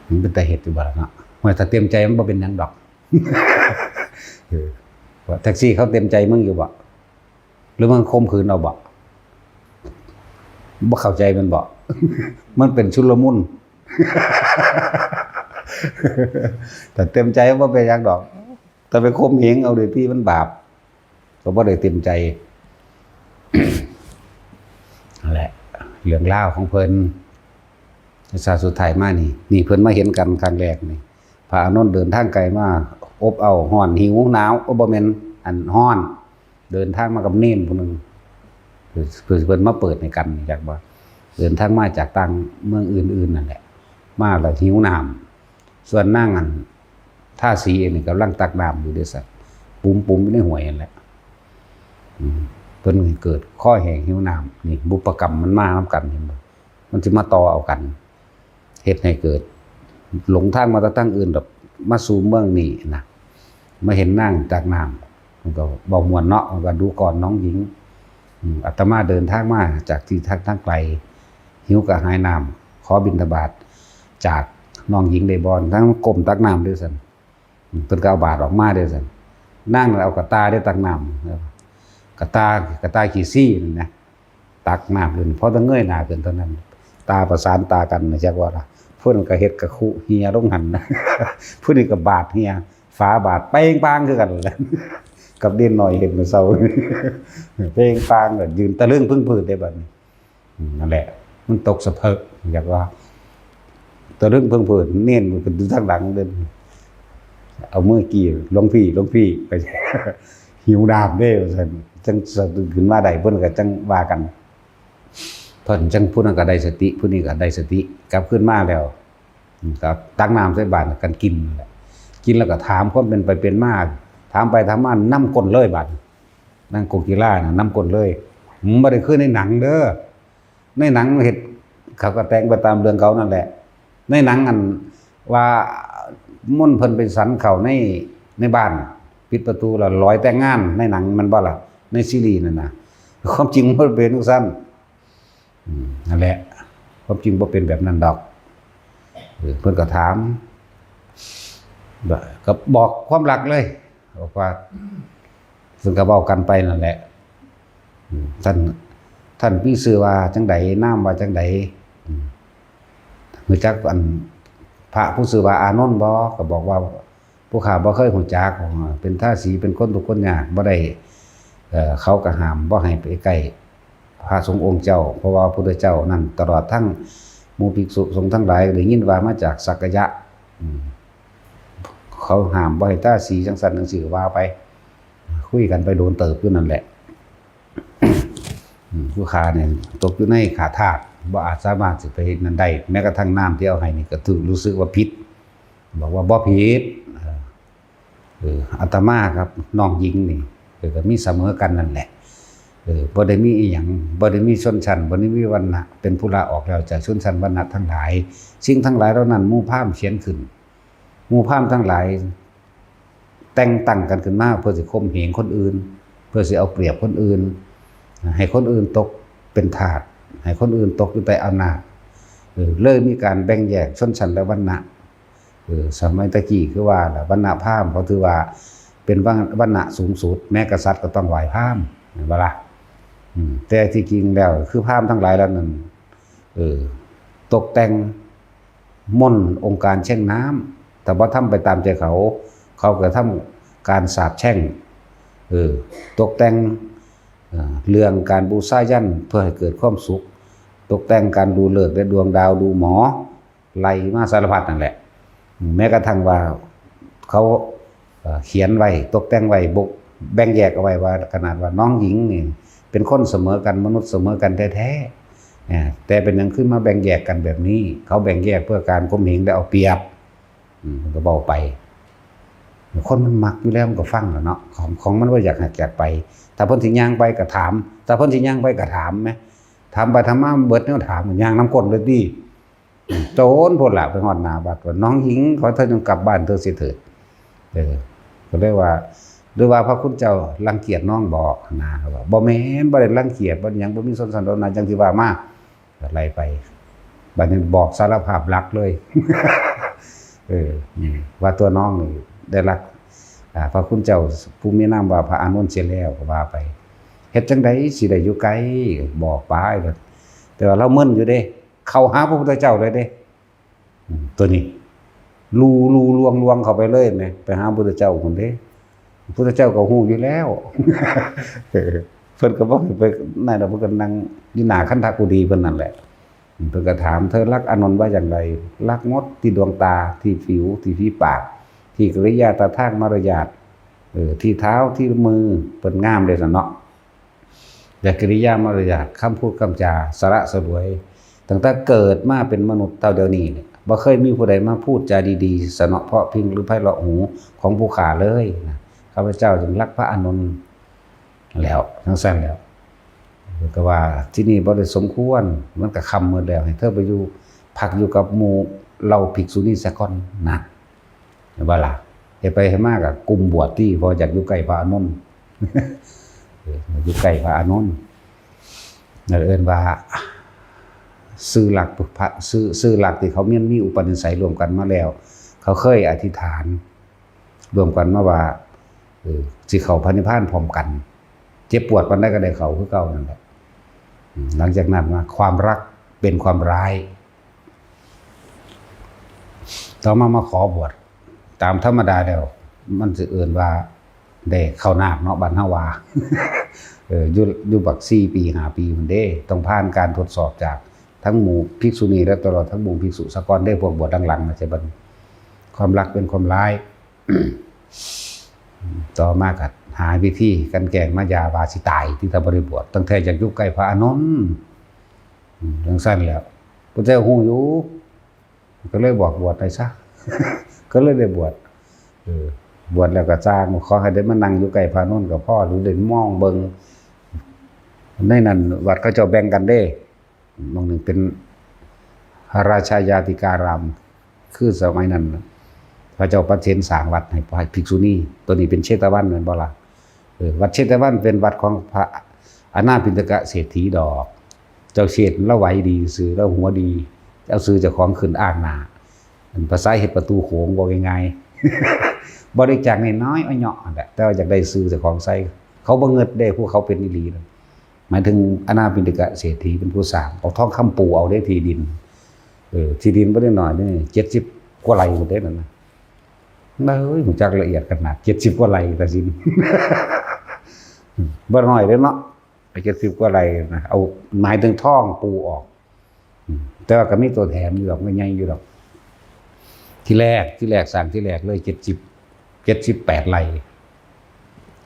มันเป็นตาเฮ็ดอยู่บ่ล่ะเนาะ ว่าถ้าเต็มใจมันบ่เป็นหยังดอก เออ ว่าแท็กซี่เขาเต็มใจมึงอยู่บ่? หรือมันข่มขืนเอาบ่? บ่เข้าใจมันบ่? มันเป็นชุลมุน แต่เต็มใจบ่เป็นหยังดอก แต่ไปข่มเหงเอาโดยที่มันบาป ก็บ่ได้เต็มใจ นั่นแหละ เรื่องราวของเพิ่น ชาติสุดท้ายมานี่ นี่เพิ่นมาเห็นกันครั้งแรกนี่ พระอานนท์เดินทางไกลมา อบอ้าว ร้อน หิว หนาว โอ้ บ่แม่น อัน ร้อน เดินทางมากับเณรผู้หนึ่ง เพิ่น เพิ่นมาเปิดให้กัน จักว่า เดินทางมาจากต่างเมืองอื่นๆ นั่นแหละ มาแล้วหิวน้ำ ส่วนนางอัน ทาสีเองนี่กำลังตักน้ำอยู่เด้อสัตว์ ปุ๋มๆ อยู่ในห้วยนั่นแหละ อืม เพิ่นเกิดคอแห้งหิวน้ำ นี่บุพกรรมมันมานำกัน เห็นบ่? มันสิมาต่อเอากัน เฮ็ดให้เกิด หลงทางมาแต่ทางอื่นดอก มาสู่เมืองนี้นะ มาเห็นนางตักน้ำ มันก็เว้าม่วนเนาะ มันก็ดูก่อนน้องหญิง อืม อาตมาเดินทางมาจากที่ทาง ทางไกล หิวกระหายน้ำ ขอบิณฑบาตจากน้องหญิงได้บ่ ทั้งก้มตักน้ำด้วยซั่น อืม เพิ่นก็เอาบาตรออกมาด้วยซั่น นางนั่นเอากระต่าได้ตักน้ำ กระต่า กระต่าขี้ซี้นั่นนะ ตักน้ำขึ้น พอแต่เงยหน้าขึ้นเท่านั้น ตาประสานตากันนะ จักว่าล่ะ ผู้นั้นก็เฮ็ดกะคุเหียลงหั่น ผู้นี้ก็บาดเหีย ฝาบาดเป้งป้างคือกันแหละ กับเด่นหน่อยเห็นมื้อเช้า เป้งป้างก็ยืนตะลึงพึงพืนได้บัดนี้ อืม นั่นแหละ มันตกสะเพิก อยากว่า ตะลึงเพิ่งเผิน เณรมันก็อยู่ทางหลังเดิน เอามือกี้ "หลวงพี่ หลวงพี่" ก็ "หิวน้ำเด้" ว่าซั่น จั่งสะดุ้งขึ้นมาได้ เพิ่นก็จั่งว่ากัน เพิ่นจั่ง ผู้นั้นก็ได้สติ ผู้นี้ก็ได้สติ กลับคืนมาแล้ว อืม ก็ตักน้ำใส่บาตรกันกินนั่นแหละ กินแล้วก็ถามความเป็นไปเป็นมา ถามไปถามมานำก้นเลยบาดนี้ นางโกกิลาน่ะนำก้นเลย อืม บ่ได้คือในหนังเด้อ ในหนังเฮ็ด เขาก็แต่งไปตามเรื่องเขานั่นแหละ ในหนังอันว่า มนต์เพิ่นไปสันเข้าใน ในบ้าน ปิดประตูแล้วลอยแต่งงาน ในหนังแม่นบ่ล่ะ ในซีรีส์นั่นน่ะ ความจริงมันบ่เป็นจั่งซั้น อืม นั่นแหละ ความจริงบ่เป็นแบบนั้นดอก เออ เพิ่นก็ถาม ก็บอกความลับเลย บอกว่า ซึ่งก็เว้ากันไปนั่นแหละ อืม ท่าน ท่านมีชื่อว่าจั่งใด นามว่าจั่งใด อืม รู้จักอันพระผู้ชื่อว่าอานนท์บ่ ก็บอกว่า ผู้ข้าบ่เคยฮู้จัก เป็นทาสี เป็นคนทุกข์คนยาก บ่ได้ เอ่อ เขาก็ห้ามบ่ให้ไปใกล้พระสงฆ์องค์เจ้า เพราะว่าพระพุทธเจ้านั้น ตลอดทั้งหมู่ภิกษุสงฆ์ทั้งหลาย ได้ยินว่ามาจากสักกะยะ อืม เขาห้ามบ่ให้ทาสีจังซั่นจังซี่ ว่าไป คุยกันไปโดนเติบอยู่นั่นแหละ อืม ผู้ข้าเนี่ยตกอยู่ในขาธาตุ บ่อาจสามารถสิไปเฮ็ดนั่นได้ แม้กระทั่งน้ำที่เอาให้นี่ก็ถือรู้สึกว่าผิด บอกว่าบ่ผิด เออ เออ อาตมากับน้องหญิงนี่ เออ ก็มีเสมอกันนั่นแหละ เออ บ่ได้มีอีหยัง บ่ได้มีชนชั้น บ่ได้มีวรรณะ เป็นผู้ลาออกแล้วจากชนชั้นวรรณะทั้งหลาย สิ่งทั้งหลายเหล่านั้นหมู่พราหมณ์เขียนขึ้น หมู่พราหมณ์ทั้งหลาย แต่งตั้งกันขึ้นมาเพื่อสิข่มเหงคนอื่น เพื่อสิเอาเปรียบคนอื่น ให้คนอื่นตกเป็นทาส ให้คนอื่นตกอยู่ใต้อำนาจ เออ เลยมีการแบ่งแยกชนชั้นและวรรณะ เออ สมัยตะกี้คือว่าล่ะ วรรณะพราหมณ์เขาถือว่าเป็นวรรณ- วรรณะสูงสุด แม้กษัตริย์ก็ต้องไหว้พราหมณ์ แม่นบ่ล่ะ? อืม แต่ที่จริงแล้วคือพราหมณ์ทั้งหลายเหล่านั้น เออ ตกแต่งมนต์องค์การแช่งน้ำ ถ้าบ่ทำไปตามใจเขา เขาก็ทำการสาปแช่ง เออ ตกแต่ง เอ่อ เรื่องการบูชายัญเพื่อให้เกิดความสุข ตกแต่งการดูฤกษ์และดวงดาวดูหมอ ไล่มาสารพัดนั่นแหละ แม้กระทั่งว่าเขา เอ่อ เขียนไว้ ตกแต่งไว้ บ- แบ่งแยกเอาไว้ว่า ขนาดว่าน้องหญิงนี่เป็นคนเสมอกัน มนุษย์เสมอกันแท้ๆ อ่า แต่เป็นหยังคือมาแบ่งแยกกันแบบนี้ เขาแบ่งแยกเพื่อการข่มเหงและเอาเปรียบ อืม มันก็เว้าไป คนมันมักอยู่แล้วมันก็ฟังแหละเนาะ ของ- ของมันบ่อยากหักอยากไป ถ้าเพิ่นสิย่างไปก็ถาม ถ้าเพิ่นสิย่างไปก็ถามแหม ถามไปถามมาเบิดแนวถาม ย่างนำก้นเลยติ โจนโพดล่ะ ไปฮอดหน้าวัดว่า "น้องหญิง ขอเธอจงกลับบ้านเธอเสียเถิด" เออ ก็เลยว่า "หรือว่าพระคุณเจ้ารังเกียจน้องบ่" นะ เขาว่า "บ่แม่น บ่ได้รังเกียจ บ่หยัง บ่มีชนชั้นวรรณะจั่งที่ว่ามา" ก็ไล่ไป บัดนี้บอกสารภาพรักเลย เออ นี่ ว่าตัวน้องนี่ได้รัก อ่า พระคุณเจ้าผู้มีนามว่าพระอานนท์เสียแล้ว ก็ว่าไป เฮ็ดจั่งใดสิได้อยู่ไกล บอกไป แต่ว่าเรามึนอยู่เด้ เข้าหาพระพุทธเจ้าเลยเด้ อืม ตัวนี้ ลู่ลู่ลวงลวงเข้าไปเลยแหม ไปหาพุทธเจ้าพุ้นเด้ พุทธเจ้าก็ฮู้อยู่แล้ว เออ เพิ่นก็บ่ไปนั่นดอก เพิ่นก็นั่งอยู่หน้าคันธกุฎีเพิ่นนั่นแหละ เพิ่นก็ถาม "เธอรักอานนท์ว่าอย่างไร" "รักหมด ที่ดวงตา ที่ผิว ที่ฝีปาก ที่กิริยาท่าทางมารยาท เออ ที่เท้า ที่มือ" เพิ่นงามเด้ซั่นเนาะ และกิริยามารยาท คำพูดคำจา สละสลวย ตั้งแต่เกิดมาเป็นมนุษย์เท่าเดี๋ยวนี้เนี่ย บ่เคยมีผู้ใดมาพูดจาดีๆ สนอเพราะพริ้งหรือไพเราะหูของผู้ข้าเลยนะ ข้าพเจ้าจึงรักพระอานนท์แล้ว จั่งซั้นแล้ว ก็ว่าที่นี่บ่ได้สมควร มันก็ค่ำมืดแล้ว ให้เธอไปอยู่ พักอยู่กับหมู่เหล่าภิกษุณีซะก่อนนะ เห็นบ่ล่ะ เฮ็ดไปเฮ็ดมาก็กลุ่มบวชติ เพราะอยากอยู่ใกล้พระอานนท์ เออ อยู่ใกล้พระอานนท์ นั่นเอิ้นว่า ซื่อหลักพระ ซื่อ ซื่อหลักที่เขามี มีอุปนิสัยร่วมกันมาแล้ว เขาเคยอธิษฐานร่วมกันมาว่า เออ สิเข้าพระนิพพานพร้อมกัน เจ็บปวดปานใดก็ได้เข้าคือเก่านั่นแหละ อืม หลังจากนั้นมา ความรักเป็นความร้าย ต่อมามาขอบวช ตามธรรมดาแล้ว มันสิเอิ้นว่าได้เข้านาคเนาะ บ้านเฮาว่า เออ อยู่ อยู่บักสี่ปี ห้าปีพุ้นเด้ ต้องผ่านการทดสอบจากทั้งหมู่ภิกษุณี และตลอดทั้งหมู่ภิกษุซะก่อนเด้ พวกบวชหลังๆ นะ จะบัด ความรักเป็นความร้าย ต่อมาก็หาวิธีกลั่นแกล้งมายาว่าสิตาย ที่ถ้าบ่ได้บวช ตั้งแต่อยากอยู่ใกล้พระอานนท์ อืม จั่งซั้นแหล้ว พุทธเจ้าฮู้อยู่ ก็เลยบอกบวชไปซะ ก็เลยได้บวช เออ บวชแล้วก็ซ่าง ขอให้ได้มานั่งอยู่ใกล้พระอานนท์ก็พอ หรือได้มองเบิ่ง ในนั้นวัดเขาเจ้าแบ่งกันเด้ หม่องหนึ่งเป็นราชายาติการาม คือสมัยนั้น พระเจ้าปเสนสร้างวัดให้พระภิกษุณี ตัวนี้เป็นเชตวันแม่นบ่ล่ะ เออ วัดเชตวันเป็นวัดของพระอนาถปิณฑกเศรษฐีดอก เจ้าเชษฐลาวไหวดีซื่อ ลาวหัวดี เอาชื่อเจ้าของขึ้นอ้างหน้า อันภาษาเฮ็ดประตูโขง เว้าง่ายๆ บริจาคน้อยๆ อ้อยเหยาะนั่นแหละ แต่ว่าอยากได้ชื่อเจ้าของใส่ เขาบ่เงิดเด้ พวกเขาเป็นอีหลีนะ หมายถึงอนาถปิณฑกเศรษฐีเป็นผู้สร้าง เอาทองคำปูเอาเด้ที่ดิน เออ ที่ดินบ่ได้น้อยเด้ เจ็ดสิบกว่าไร่พุ้นเด้นั่นนะ เอ้ย รู้จักละเอียดขนาด เจ็ดสิบกว่าไร่ ตาสิน บ่น้อยเด้เนาะ เจ็ดสิบกว่าไร่นะ เอา หมายถึงทองปู่ออก อืม แต่ว่าก็มีตัวแถมอยู่ดอก ไม่ใหญ่อยู่ดอก ที่แรก ที่แรก สร้างที่แรกเลย เจ็ดสิบ เจ็ดสิบแปดไร่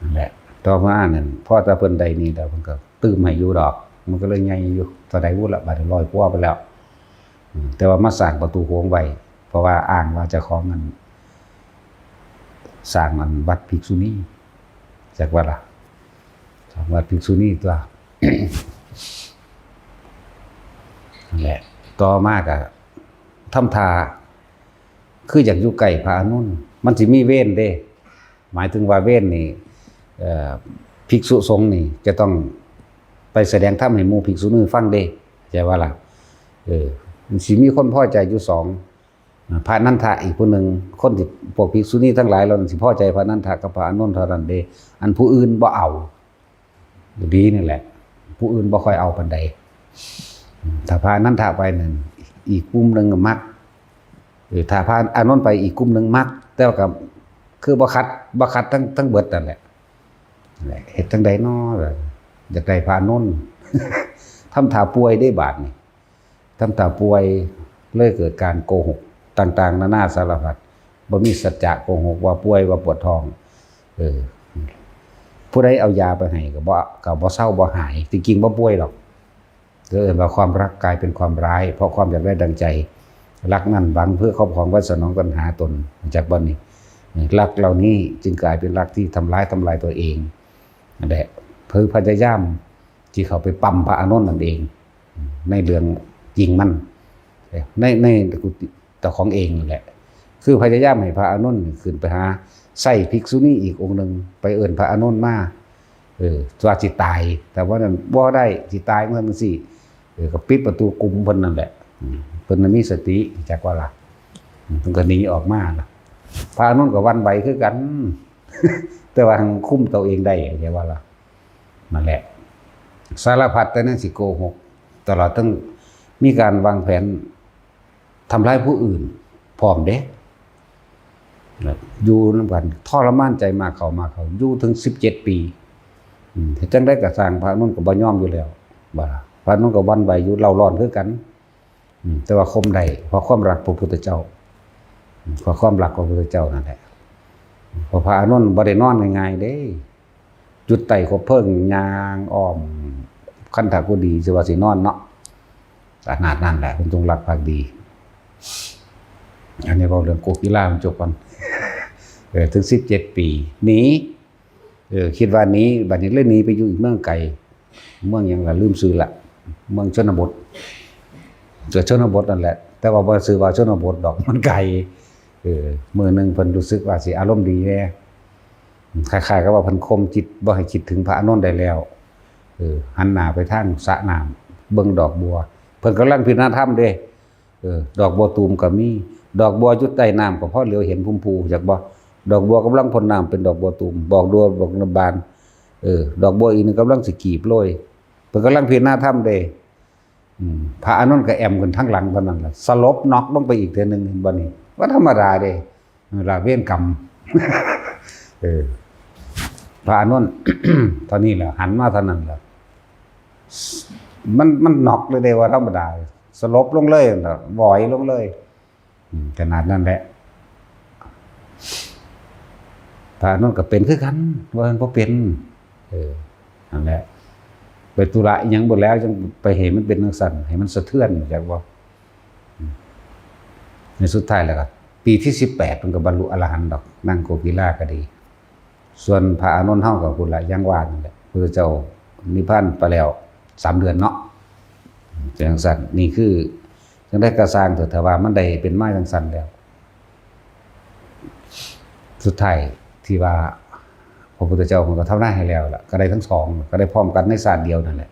นั่นแหละ ต่อมานั่น พอแต่เพิ่นได้นี่แล้ว เพิ่นก็ตื่มให้อยู่ดอก มันก็เลยใหญ่อยู่ เท่าใดบุละ บาดนี้ ร้อยกว่าไปแล้ว อืม แต่ว่ามาสร้างประตูโขงไว้ เพราะว่าอ้างว่าเจ้าของเงิน สร้างอันวัดภิกษุณี จักว่าล่ะ สร้างวัดภิกษุณีตัว นั่นแหละ ต่อมาก็ทำท่า คืออยากอยู่ใกล้พระอานนท์ มันสิมีเวรเด้ หมายถึงว่าเวรนี่ เอ่อ ภิกษุสงฆ์นี่จะต้องไปแสดงธรรมให้หมู่ภิกษุณีฟังเด้ เข้าใจว่าล่ะ เออ มันสิมีคนพอใจอยู่สอง พระนันทะอีกผู้หนึ่ง คนที่พวกภิกษุณีทั้งหลายเหล่านั้นสิพอใจพระนันทะกับพระอานนท์เท่านั้นเด้ อันผู้อื่นบ่เอา ดีนี่แหละ ผู้อื่นบ่ค่อยเอาปานใด ถ้าพระนันทะไปนั่น อีกกลุ่มหนึ่งก็มัก เออ ถ้าพระอานนท์ไปอีกกลุ่มหนึ่งมัก แต่ว่าก็คือบ่ขัด บ่ขัดทั้ง ทั้งเบิดนั่นแหละ นั่นแหละ เฮ็ดจั่งใดน้อ อยากได้พระอานนท์ ทำท่าป่วยได้บาดนี่ ทำท่าป่วย เลยเกิดการโกหกต่างๆ นานาสารพัด บ่มีสัจจะ โกหกว่าป่วย ว่าปวดท้อง เออ ผู้ใดเอายาไปให้ก็บ่ ก็บ่เซาบ่หาย จริงๆ บ่ป่วยดอก ก็เอิ้นว่าความรักกลายเป็นความร้าย เพราะความอยากได้ดังใจ รักนั้นหวังเพื่อครอบครองไว้สนองตัณหาตน จากบัดนี้ รักเหล่านี้จึงกลายเป็นรักที่ทำร้าย ทำลายตัวเอง นั่นแหละ คือพยายามที่เขาไปปั๊มพระอานนท์นั่นเอง ในเรื่องจริงมัน ใน ในกุฏิเจ้าของเองนั่นแหละ คือพยายามให้พระอานนท์ขึ้นไปหา ใส่ภิกษุณีอีกองค์หนึ่ง ไปเอิ้นพระอานนท์มา เออ ว่าสิตาย แต่ว่านั้นบ่ได้ สิตายเมื่อมันสิ เออ ก็ปิดประตูกลุ่มเพิ่นนั่นแหละ อืม เพิ่นน่ะมีสติ จักว่าล่ะ อืม เพิ่นก็หนีออกมาล่ะ พระอานนท์ก็หวั่นไหวคือกัน แต่ว่าคุมตัวเองได้ จักว่าล่ะ นั่นแหละ สารพัดแต่แนวสิโกหก ตลอดทั้งมีการวางแผนทำร้ายผู้อื่นพร้อมเด้ อยู่นำกันทรมานใจมากเข้า มากเข้า อยู่ถึงสิบเจ็ดปี อืม เฮ็ดจั่งใดก็ซ่าง พระอานนท์ก็บ่ยอมอยู่แล้ว ว่าล่ะ พระอานนท์ก็หวั่นไหวอยู่ เร่าร้อนคือกัน อืม แต่ว่าข่มได้ เพราะความรักพระพุทธเจ้า อืม เพราะความรักพระพุทธเจ้านั่นแหละ เพราะพระอานนท์บ่ได้นอนง่ายๆเด้ จุดไต้คบเพลิง ย่างอ้อมคันธกุฎี สิว่าสินอนเนาะ ขนาดนั้นแหละ เพิ่นจงรักภักดี อันนี้เว้าเรื่องโกกีฬามันจบก่อน เออ ถึงสิบเจ็ดปี หนี เออ คิดว่าหนี บัดนี้เลยหนีไปอยู่อีกเมืองไกล เมืองหยังล่ะ ลืมชื่อละ เมืองชนบท ก็ชนบทนั่นแหละ แต่ว่าบ่ชื่อว่าชนบทดอก มันไกล เออ มื้อหนึ่งเพิ่นรู้สึกว่าสิอารมณ์ดีแหน่ คล้ายๆกับว่าเพิ่นข่มจิตบ่ให้คิดถึงพระอานนท์ได้แล้ว เออ หันหน้าไปทางสระน้ำ เบิ่งดอกบัว เพิ่นกำลังพิจารณาธรรมเด้ เออ ดอกบัวตูมก็มี ดอกบัวอยู่ใต้น้ำก็พอเหลียวเห็นภูมิภูมิ จักบ่ ดอกบัวกำลังพ่นน้ำเป็นดอกบัวตูม ดอกบัวบาน เออ ดอกบัวอีกหนึ่งกำลังสิกีบโรย เพิ่นกำลังพิจารณาธรรมเด้ อืม พระอานนท์ก็แอ่มขึ้นทางหลังเท่านั้นล่ะ สลบน็อกลงไปอีกเทื่อหนึ่ง เห็นบ่นี่ บ่ธรรมดาเด้ เออ ละเวรกรรม เออ พระอานนท์ เท่านี้แหละ หันมาเท่านั้นแหละ มัน มันน็อกเลยเด้ บ่ธรรมดา สลบลงเลยน่ะ หวอยลงเลย อืม ขนาดนั้นแหละ พระอานนท์ก็เป็นคือกัน ว่ามันบ่เป็น เออ นั่นแหละ ไปธุระอิหยังบ่แล้ว จั่งไปให้มันเป็นจั่งซั้น ให้มันสะเทือน จักบ่ อืม ในสุดท้ายแล้วก็ ปีที่สิบแปด มันก็บรรลุอรหันต์ดอก นางโกกีฬาก็ดี ส่วนพระอานนท์เฮาก็พู้นละ อย่างว่านั่นแหละ พระเจ้านิพพานไปแล้วสามเดือนเนาะ จั่งซั้น นี่คือ จั่งใดก็ซ่างเถาะ ถ้าว่ามันได้เป็นมาจั่งซั้นแล้ว สุดท้ายที่ว่าพระพุทธเจ้าเพิ่นก็ทำนายให้แล้วล่ะ ก็ได้ทั้งสอง ก็ได้พร้อมกันในชาติเดียวนั่นแหละ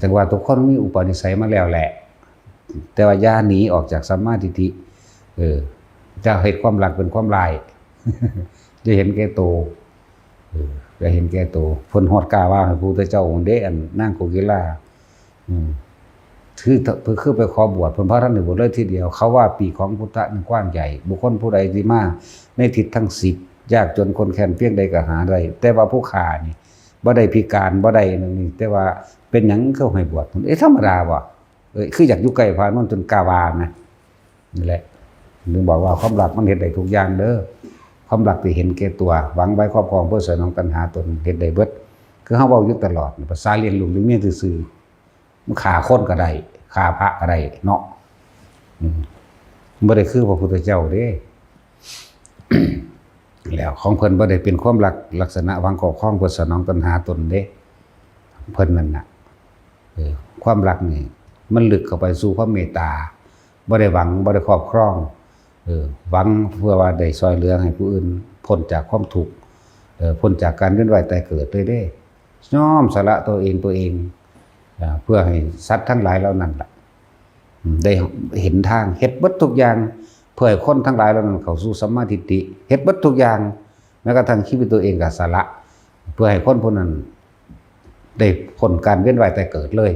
แต่ว่าทุกคนมีอุปนิสัยมาแล้วแหละ แต่ว่าอย่าหนีออกจากสัมมาทิฏฐิ เออ จะเฮ็ดความรักเป็นความร้าย จะเห็นแก่โต เออ จะเห็นแก่โต เพิ่นฮอดกล้าว่าให้พระพุทธเจ้าองค์เด้ อันนางโกกีฬา อืม คือ คือไปขอบวช เพิ่นพาท่านได้บวชเลยทีเดียว เขาว่าปีของพุทธะนี่กว้างใหญ่ บุคคลผู้ใดที่มาในทิศทั้งสิบ ยากจนคนแค้นเพียงใดก็หาได้ แต่ว่าผู้ฆ่านี่บ่ได้พิการ บ่ได้นั่นนี่ แต่ว่าเป็นหยังคือให้บวช เอ๊ะ ธรรมดาบ่ เอ้ย คืออยากอยู่ใกล้พระอานนท์จนกล้าว่านะ นี่แหละ ถึงบอกว่าความรักมันเฮ็ดได้ทุกอย่างเด้อ ความรักที่เห็นแก่ตัว หวังไว้ครอบครองเพื่อสนองตัณหาตน เฮ็ดได้เบิด คือเฮาเว้าอยู่ตลอด ภาษาเลี้ยงลูกเลี้ยงเมียซื่อๆ มันฆ่าคนก็ได้ ฆ่าพระก็ได้เนาะ อืม บ่ได้คือพระพุทธเจ้าเด้ แล้วของเพิ่นบ่ได้เป็นความรักลักษณะหวังครอบครองเพื่อสนองตัณหาตนเด้ เพิ่นนั่นน่ะ เออ ความรักนี่มันลึกเข้าไปสู่ความเมตตา บ่ได้หวัง บ่ได้ครอบครอง เออ หวังเพื่อว่าได้ช่วยเหลือให้ผู้อื่นพ้นจากความทุกข์ เออ พ้นจากการเวียนว่ายตายเกิดเลยเด้ ยอมสละตัวเอง ตัวเอง อ่า เพื่อให้สัตว์ทั้งหลายเหล่านั้นล่ะ อืม ได้เห็นทาง เฮ็ดเบิดทุกอย่าง เพื่อให้คนทั้งหลายเหล่านั้นเข้าสู่สัมมาทิฏฐิ เฮ็ดเบิดทุกอย่าง แม้กระทั่งชีวิตตัวเองก็สละ เพื่อให้คนผู้นั้นได้พ้นการเวียนว่ายตายเกิดเลย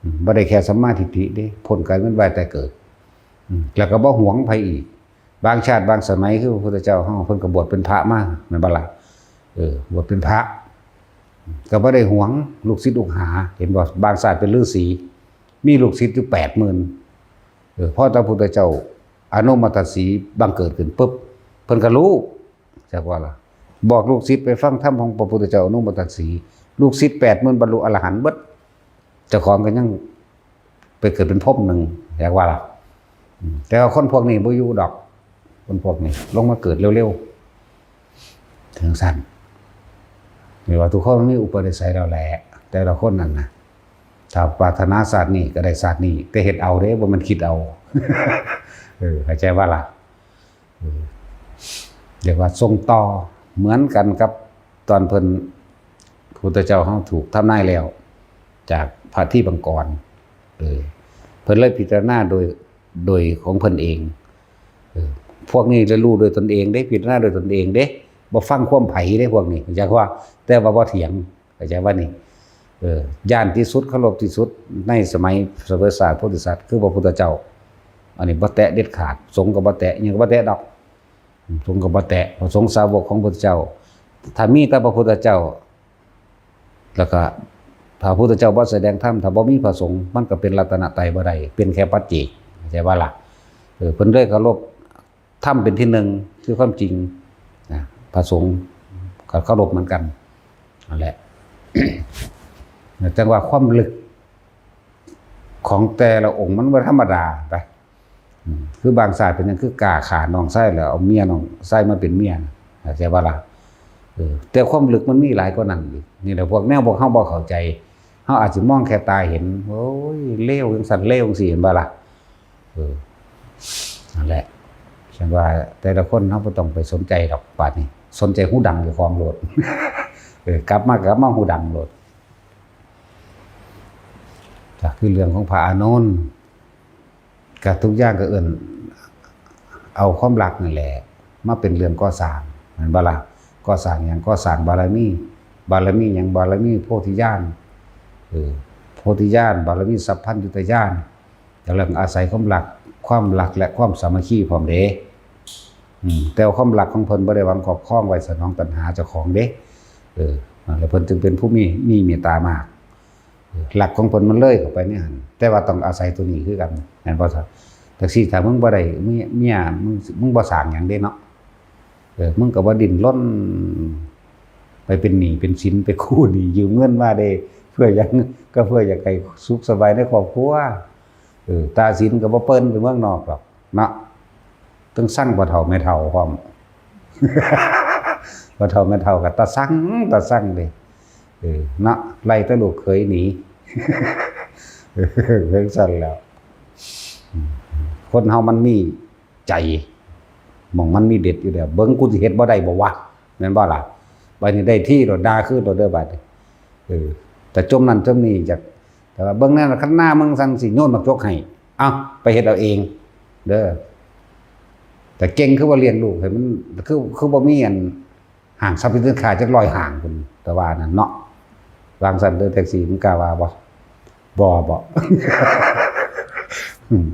อืม บ่ได้แค่สัมมาทิฏฐิเด้ พ้นการเวียนว่ายตายเกิด อืม แล้วก็บ่หวงไผอีก บางชาติบางสมัยคือพระพุทธเจ้าเฮา เพิ่นก็บวชเป็นพระมา แม่นบ่ล่ะ เออ บวชเป็นพระ ก็บ่ได้หวงลูกศิษย์ลูกหา เห็นบ่ บางชาติเป็นฤาษี มีลูกศิษย์อยู่แปดหมื่น เออ พอพระพุทธเจ้าอนุมัตตสีบังเกิดขึ้นปุ๊บ เพิ่นก็รู้ จักว่าล่ะ บอกลูกศิษย์ไปฟังธรรมของพระพุทธเจ้าอนุมัตตสี ลูกศิษย์แปดหมื่นบรรลุอรหันต์เบิด เจ้าของก็ยังไปเกิดเป็นพรหมหนึ่ง จักว่าล่ะ อืม แต่ว่าคนพวกนี้บ่อยู่ดอก คนพวกนี้ลงมาเกิดเร็วๆ ถึงสั้น นี่ว่าทุกคนมีอุปนิสัยแล้วแหละ แต่ละคนนั่นน่ะ ถ้าปรารถนาชาตินี้ก็ได้ชาตินี้ แต่เฮ็ดเอาเด้ บ่แม่นคิดเอา เออ เข้าใจบ่ล่ะ เออ เรียกว่าส่งต่อ เหมือนกันกับตอนเพิ่น พุทธเจ้าเฮาถูกทำนายแล้ว จากพระทีปังกร เออ เพิ่นเลยพิจารณาโดย โดยของเพิ่นเอง เออ พวกนี้เรียนรู้โดยตนเองเด้ พิจารณาโดยตนเองเด้ บ่ฟังความไผเด้พวกนี้ เข้าใจว่า แต่ว่าบ่เถียง เข้าใจว่านี่ เออ ย้านที่สุด เคารพที่สุด ในสมัยเสวยศาสตร์โพธิสัตว์ คือพระพุทธเจ้า อันนี้บ่แตะเด็ดขาด สงฆ์ก็บ่แตะ อิหยังก็บ่แตะดอก สงฆ์ก็บ่แตะ พระสงฆ์สาวกของพระพุทธเจ้า ถ้ามีแต่พระพุทธเจ้า แล้วก็พระพุทธเจ้าบ่แสดงธรรม ถ้าบ่มีพระสงฆ์ มันก็เป็นรัตนตรัยบ่ได้ เป็นแค่ปัจเจก เข้าใจบ่ล่ะ เออ เพิ่นเลยเคารพธรรมเป็นที่หนึ่ง คือความจริง นะ พระสงฆ์ก็เคารพเหมือนกัน นั่นแหละ จั่งว่าความลึกของแต่ละองค์มันบ่ธรรมดาไป อืม คือบางชาติเป็นหยังคือกล้าฆ่าน้องชายแล้วเอาเมียน้องชายมาเป็นเมีย เข้าใจบ่ล่ะ เออ แต่ความลึกมันมีหลายกว่านั้นอีก นี่แหละพวกแนวพวกเฮาบ่เข้าใจ เฮาอาจสิมองแค่ตาเห็น โอ้ย เลวจั่งซั้น เลวจั่งซี้ เห็นบ่ล่ะ เออ นั่นแหละ ฉันว่าแต่ละคนเฮาบ่ต้องไปสนใจดอก บาดนี้ สนใจฮูดังเจ้าของโลด เออ กลับมา กลับมาฮูดังโลด ก็คือเรื่องของพระอานนท์ ก็ทุกอย่างก็เอิ้นเอาความรักนั่นแหละ มาเป็นเรื่องก่อสร้าง แม่นบ่ล่ะ ก่อสร้างหยัง ก่อสร้างบารมี บารมีหยัง บารมีโพธิญาณ เออ โพธิญาณ บารมีสัพพัญญุตญาณ แล้วก็อาศัยความรัก ความรักและความสามัคคีพร้อมเด้ อืม แต่ว่าความรักของเพิ่นบ่ได้หวังครอบครองไว้สนองตัณหาเจ้าของเด้ เออ นั่นแหละเพิ่นจึงเป็นผู้มี มีเมตตามาก เออ รักของเพิ่นมันเลยเข้าไปในหั้น แต่ว่าต้องอาศัยตัวนี้คือกัน แม่นบ่ซะ จั่งซี้ถ้ามึงบ่ได้เมีย เมีย มึง มึงบ่สร้างหยังเด้เนาะ เออ มึงก็บ่ดิ้นรน ไปเป็นหนี้เป็นสิน ไปกู้หนี้ยืมเงินมาเด้ เพื่อหยัง ก็เพื่ออยากให้สุขสบายในครอบครัว เออ ตาสินก็บ่เปิ้นไปเมืองนอกดอกเนาะ ต้องสั่งพ่อเฒ่าแม่เฒ่าพร้อม พ่อเฒ่าแม่เฒ่าก็ตาสั่ง ตาสั่งเด้ เออ เนาะ ไล่แต่ลูกเขยหนี เออ จั่งซั้นแหล้ว อืม คนเฮามันมีใจ หม่องมันมีเด็ดอยู่แล้ว เบิ่งกูสิเฮ็ดบ่ได้บ่วะ แม่นบ่ล่ะ บัดนี้ได้ทีโลด ด่าคืนโลดเด้อบัดนี้ เออ แต่จมนั่นจมนี่ จัก แต่ว่าเบิ่งแนวคันหน้ามึงสั่งสิโยนหมากจกให้ เอ้า ไปเฮ็ดเอาเอง เด้อ แต่เก่งคือว่าเลี้ยงลูกให้มัน คือ คือบ่มีอันห้างสรรพสินค้าจักร้อยห้างพุ้น แต่ว่านั่นเนาะ วางซั่นเด้อ แท็กซี่ มึงกล้าว่าบ่ บ่ บ่ อืม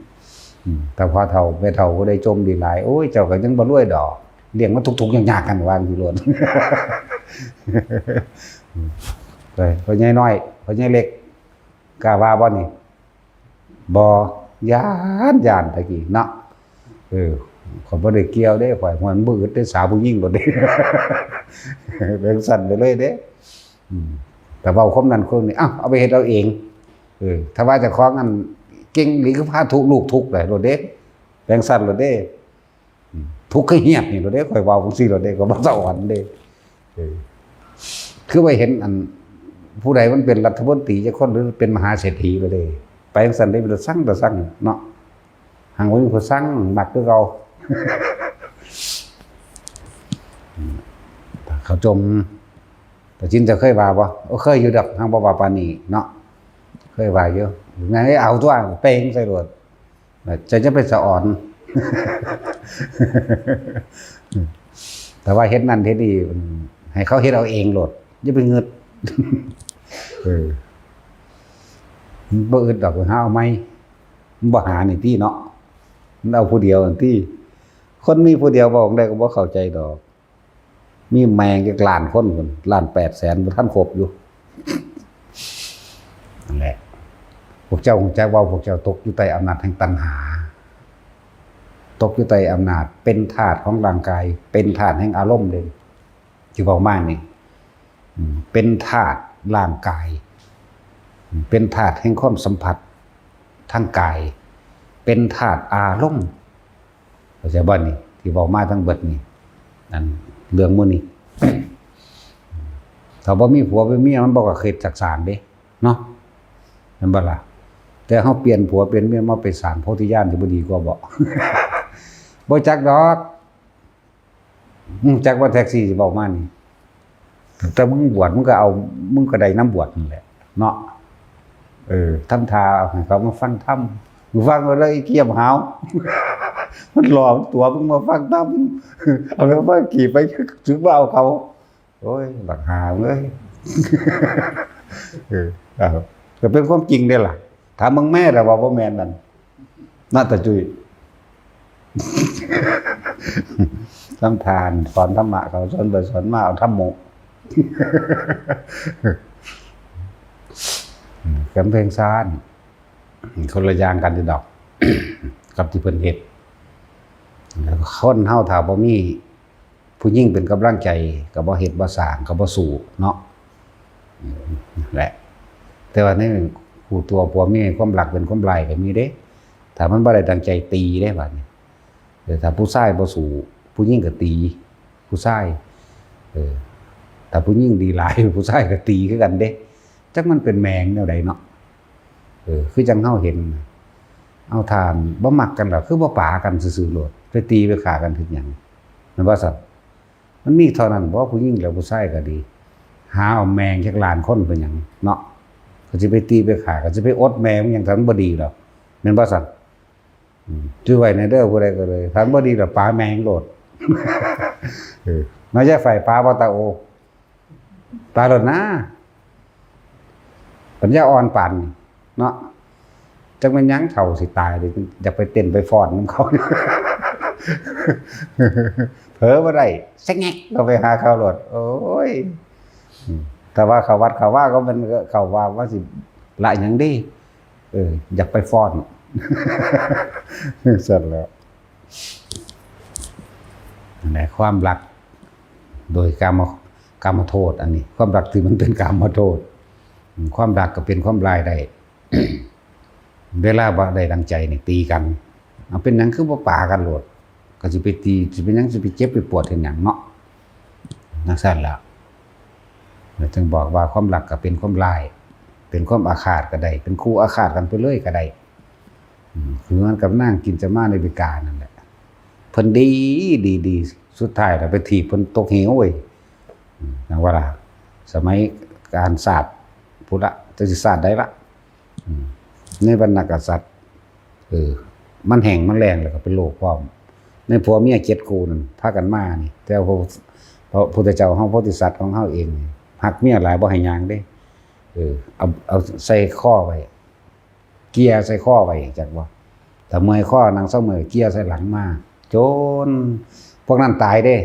อืม แต่พอเฒ่าแม่เฒ่าผู้ใดจมดีหลาย โอ้ย เจ้าก็ยังบ่รวยดอก เลี้ยงมาทุกข์ๆยากๆ กัน ว่าอยู่โลด ไป พ่อใหญ่น้อย พ่อใหญ่เล็ก กล้าว่าบ่นี่ บ่ ย้าน ย้านตะกี้เนาะ เออ ข้อยบ่ได้เกี่ยวเด้ ข้อย มันบ่อึดเด้ สาวผู้หญิงโลดเด้ เป็นซั่นไปเลยเด้ อืม แต่เว้าความนั้นความนี้ เอ้า เอาไปเฮ็ดเอาเอง เออ ถ้าว่าเจ้าของอันเก่งอีหลีคือพาทุกข์ลูกทุกข์ได้โลดเด้ เป็นซั่นโลดเด้ อืม ทุกข์คือเฮียดนี่โลดเด้ ข้อยเว้าจั่งซี้โลดเด้ ข้อยบ่สะออนเด้ เออ คือว่าเห็นอัน ผู้ใดมันเป็นรัฐมนตรีจักคน หรือเป็นมหาเศรษฐีโลดเด้ ไปจั่งซั่นเด้ เป็นตาซังตาซังเนาะ หังบ่มีผู้ซัง มักคือเก่า อืม เขาจม ตาจินเจ้าเคยว่าบ่ โอ้ เคยอยู่ดอก หังบ่ว่าปานนี้เนาะ เคยว่าอยู่ แม่นเอาตั๊ว เป๋งใส่โลด เจ้าอย่าไปสะออน แต่ว่าเฮ็ดนั่นเฮ็ดนี่ อืม ให้เขาเฮ็ดเอาเองโลด อย่าไปงึด เออ มันบ่อึดดอก หาเอาใหม่ มันบ่หานี่ติเนาะ มันเอาผู้เดียวนั่นติ คนมีผู้เดียว เว้าจั่งใดก็บ่เข้าใจดอก มีแม่งจักล้านคนพุ้น ล้านแปดแสน บ่ทันครบอยู่ นั่นแหละ พวกเจ้าฮู้จักว่าพวกเจ้าตกอยู่ใต้อำนาจแห่งตัณหา ตกอยู่ใต้อำนาจ เป็นทาสของร่างกาย เป็นทาสแห่งอารมณ์เด้ ที่เว้ามานี่ อืม เป็นทาสร่างกาย อืม เป็นทาสแห่งความสัมผัสทางกาย เป็นทาสอารมณ์ เข้าใจบ่นี่ ที่เว้ามาทั้งเบิดนี่ อันเรื่องหมู่นี้ ถ้าบ่มีผัวเป็นเมีย มันบ่ก็เฮ็ดจักสร้างเด้ เนาะ แม่นบ่ล่ะ แต่เฮาเปลี่ยนผัวเปลี่ยนเมียมาไปสร้างโพธิญาณสิบ่ดีกว่าบ่ บ่จักดอก อืม จักว่าแท็กซี่สิเว้ามานี่ แต่มึงบวชมึงก็เอา มึงก็ได้นำบวชนั่นแหละ เนาะ เออ ทำท่าให้เขามาฟังธรรม มึงฟังเอาเลย ไอ้เกียมหาว มันหลอกตัวมึงมาฟังธรรม เอาแล้วมาขี่ไป ถือว่าเอาเขา โอ้ย บักหาเอ้ย เออ เอา ก็เป็นความจริงเด้ล่ะ ถามมึงแม่แต่ว่าบ่แม่นนั่น นาตาจุย ทำทาน สอนธรรมะ เขาสอนไปสอนมา เอาธรรมโม กำแพงซ่าน คนละอย่างกันอยู่ดอก กับที่เพิ่นเฮ็ด คนเฮาถ้าบ่มี ผู้หญิงเป็นกำลังใจ ก็บ่เฮ็ดบ่สร้าง ก็บ่สู้เนาะ อืม แหละ แต่ว่าในคู่ตัวผัวเมีย ความรักเป็นความร้ายก็มีเด้ ถ้ามันบ่ได้ดังใจตีเด้ บาดนี้ เออ ถ้าผู้ชายบ่สู้ ผู้หญิงก็ตี ผู้ชาย เออ ถ้าผู้หญิงดีหลาย ผู้ชายก็ตีคือกันเด้ จักมันเป็นแมงแนวใดเนาะ เออ คือจั่งเฮาเห็น เอาท่านบ่มักกันล่ะ คือบ่ปากันซื่อๆโลด ไปตีไปฆ่ากันเฮ็ดหยัง แม่นบ่ซั่น มันมีเท่านั้นบ่ ผู้หญิงแล้วผู้ชายก็ดี หาเอาแมงจักล้านคนเป็นหยังเนาะ ก็สิไปตีไปฆ่า ก็สิไปอดแมงมันหยัง ถ้ามันบ่ดีดอก แม่นบ่ซั่น อืม จื่อไว้แน่เด้อ ผู้ใดก็เลย ถ้ามันบ่ดีดอก ปาแมงโลด เออ น้อยยายไฟปาบ่ตาโอ ปาโลดนะ ปัญญาอ่อนปานนี้เนาะ จักแม่นหยัง เฒ่าสิตายเลย อยากไปเต้นไปฟ้อนนำเขา เผลอบ่ได้ สะแงกเข้าไปหาเขาโลด โอ้ย อืม แต่ว่าเข้าวัดเข้าวาก็มันก็เข้าว่า ว่าสิละหยังดี เออ อยากไปฟ้อน ซั่นแหละ นั่นแหละ ความรักโดยกาม กามโทษ อันนี้ ความรักที่มันเป็นกามโทษ อืม ความรักก็เป็นความร้ายได้ เวลาบ่ได้ดังใจนี่ตีกัน เอาเป็นหยังคือบ่ปากันโลด ก็สิไปตี สิเป็นหยัง สิไปเจ็บไปปวดเฮ็ดหยังเนาะ จั่งซั่นล่ะ แล้วจึงบอกว่าความรักก็เป็นความร้าย เป็นความอาฆาตก็ได้ เป็นคู่อาฆาตกันไปเลยก็ได้ อืม คือมันกับนางกินจะมาในบิกานั่นแหละ เพิ่นดี ดี ดี สุดท้ายแล้วไปถีบเพิ่นตกเหวเว้ย อืม จั่งว่าล่ะ สมัยการศาสตร์พุ้นละ จักสิศาสตร์ใดละ อืม ในวรรณกษัตริย์ เออ มันแห้งมันแล้งแล้วก็เป็นโรคพร้อม ในผัวเมียเจ็ดคู่นั่น พากันมานี่ แต่ว่าพระ พระพุทธเจ้าเฮา โพธิสัตว์ของเฮาเองนี่ ฮักเมียหลายบ่ให้ย่างเด้ เออ เอา เอาใส่คอไว้ เกี่ยใส่คอไว้ จักบ่ ถ้าเมื่อยคอนั่งเซาเมื่อยเกียใส่หลังมา จนพวกนั้นตายเด้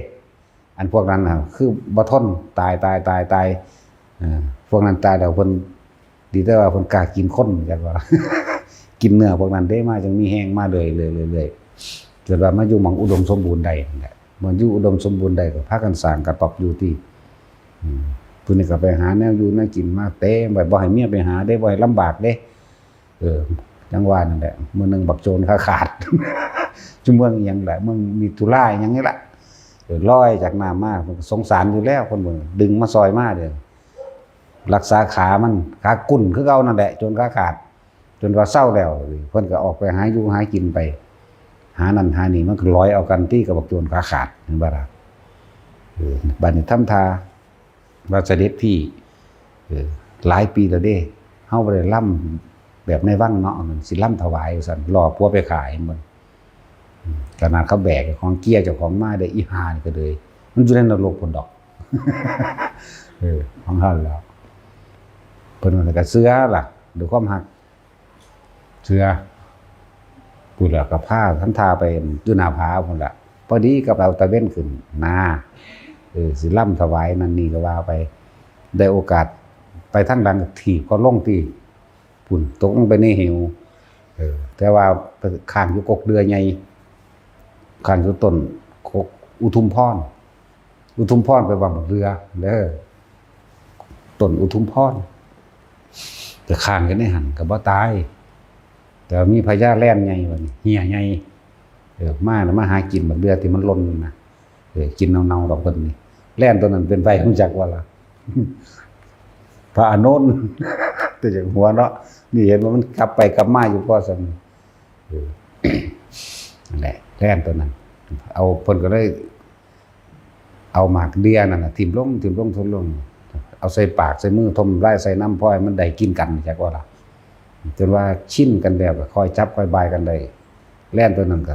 อันพวกนั้นน่ะ คือบ่ทน ตาย ตาย ตาย ตาย เออ พวกนั้นตายแล้วเพิ่น ดีแต่ว่าเพิ่นกล้ากินคน จักว่า กินเนื้อพวกนั้นเด้ มาจังมีแฮงมาเรื่อยๆ เรื่อยๆ จนว่ามาอยู่หม่องอุดมสมบูรณ์ได้นั่นแหละ มันอยู่อุดมสมบูรณ์ได้ก็พากันสร้างกระต๊อบอยู่ติ อืม ผู้นี้ก็ไปหาแนวอยู่แนวกินมาเต็มไป บ่ให้เมียไปหาเด้ บ่ให้ลำบากเด้ เออ จังว่านั่นแหละ มื้อหนึ่งบักโจรขาขาด จุเมืองอิหยังแหละ เมืองมิถุราอิหยังนี่แหละ เออ ลอยจากน้ำมา เพิ่นก็สงสารอยู่แล้ว คนเมืองดึงมาซอยมาเด้อ รักษาขามัน ขากุ่นคือเก่านั่นแหละ โจรขาขาด จนว่าเซาแล้ว เพิ่นก็ออกไปหาอยู่หากินไป หานั่นหานี่ มันก็ลอยเอากันติกับบักโจรขาขาด เห็นบ่ล่ะ เออ บัดนี้ทำท่า ว่าเสด็จพี่ เออ หลายปีแล้วเด้ เฮาบ่ได้ลำแบบในวังเนาะ มันสิลำถวายว่าซั่น ล่อผัวไปขายมัน อืม ขนาดเขาแบกเจ้าของเกียร์เจ้าของมาได้ อีห่านี่ก็เลย มันอยู่ในนรกพุ้นดอก เออ ของเฮาแล้ว เพิ่นว่าก็เชื่อล่ะ ด้วยความฮัก เชื่อ พู้นล่ะ ก็พาทำท่าไปอยู่หน้าผาพู้นล่ะ พอดีก็ไปเอาตะเว็นขึ้นนา เออ สิลำถวายนั่นนี่ก็ว่าไป ได้โอกาสไปทางหลังก็ถีบเขาลงติ พู้น ตกลงไปในเหว เออ แต่ว่าไปค้างอยู่กกเดือใหญ่ ค้างอยู่ต้นกกอุทุมพร อุทุมพรแปลว่าบักเดือเด้อ ต้นอุทุมพร แต่ค้างอยู่ในหั่นก็บ่ตาย แต่ว่ามีพญาแลนใหญ่บัดนี้ เหี่ยใหญ่ เออ มาแล้วมาหากินบักเดือที่มันหล่นนะ เออ กินเน่าๆดอกเพิ่นนี่ แลนตัวนั้นเป็นไผรู้จักบ่ล่ะ พระอานนท์ แต่จักหัวเนาะ นี่เห็นว่ามันกลับไปกลับมาอยู่พอซั่น เออ นั่นแหละ แลนตัวนั้น เอา เพิ่นก็เลย เอาหมากเดือนั่นน่ะ ถิ่มลง ถิ่มลง ถิ่มลง เอาใส่ปากใส่มือ ถมน้ำลายใส่นำ พอให้มันได้กินกัน จักว่าล่ะ จนว่าชินกันแล้วก็ค่อยจับค่อยบายกันได้ แลนตัวนั้นก็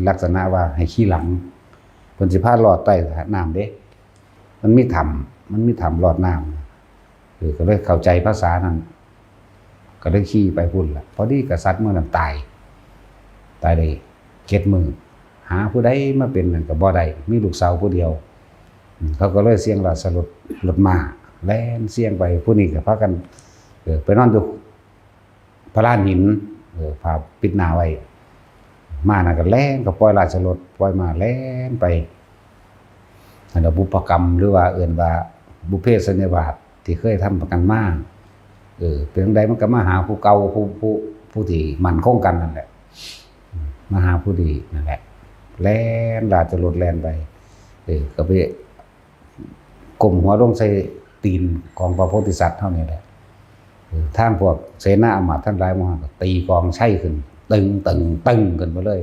ลักษณะว่าให้ขี่หลัง เพิ่นสิพาลอดใต้น้ำเด้ มันมีถ้ำ มันมีถ้ำลอดน้ำ เออ ก็เลยเข้าใจภาษานั้น ก็เลยขี่ไปพู้นล่ะ พอดีกษัตริย์เมืองนั้นตาย ตายได้เจ็ดมื้อ หาผู้ใดมาเป็นนั่นก็บ่ได้ มีลูกสาวผู้เดียว อืม เขาก็เลยเสี่ยงราชรถ รถม้า แล่นเสี่ยงไป ผู้นี้ก็พากัน เออ ไปนอนอยู่พลานหิน เออ ผ้าปิดหน้าไว้ ม้านั่นก็แล่น ก็ปล่อยราชรถ ปล่อยม้าแล่นไป อันนั้นบุพกรรม หรือว่าเอิ้นว่าบุพเพสันนิวาสที่เคยทำกันมา เออ เป็นจั่งใดมันก็มาหาผู้เก่า ผู้ ผู้ ผู้ที่มั่นคงกันนั่นแหละ มาหาผู้ดีนั่นแหละ แล่นราชรถแล่นไป เออ ก็ไปก้มหัวลงใส่ตีนของพระโพธิสัตว์เฮานี่แหละ เออ ทางพวกเสนาอำมาตย์ทั้งหลายหมู่ก็ตีกลองไชขึ้น ตึง ตึง ตึงขึ้นมาเลย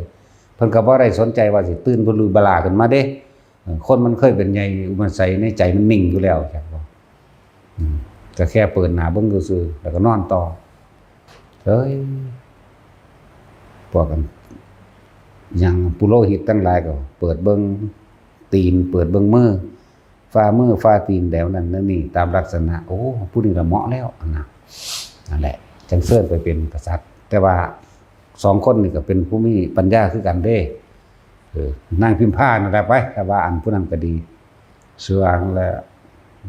เพิ่นก็บ่ได้สนใจว่าสิตื่นเพิ่นลุยบลาขึ้นมาเด้ เออ คนมันเคยเป็นใหญ่อุปนิสัยในใจมันนิ่งอยู่แล้ว จักบ่ อืม ก็แค่เปิดหน้าเบิ่งซื่อๆ แล้วก็นอนต่อ เอ้ย พวกกัน อย่างปุโรหิตทั้งหลายก็เปิดเบิ่งตีน เปิดเบิ่งมือ ฝ่ามือ ฝ่าตีน แนวนั้นแนวนี้ ตามลักษณะ โอ้ ผู้นี้ละเหมาะแล้วนะ นั่นแหละ จั่งเชิญไปเป็นกษัตริย์ แต่ว่าสองคนนี่ก็เป็นผู้มีปัญญาคือกันเด้ เออ นางพิมพานั่นแหละไป แต่ว่าอันผู้นั้นก็ดี ชื่อว่าและ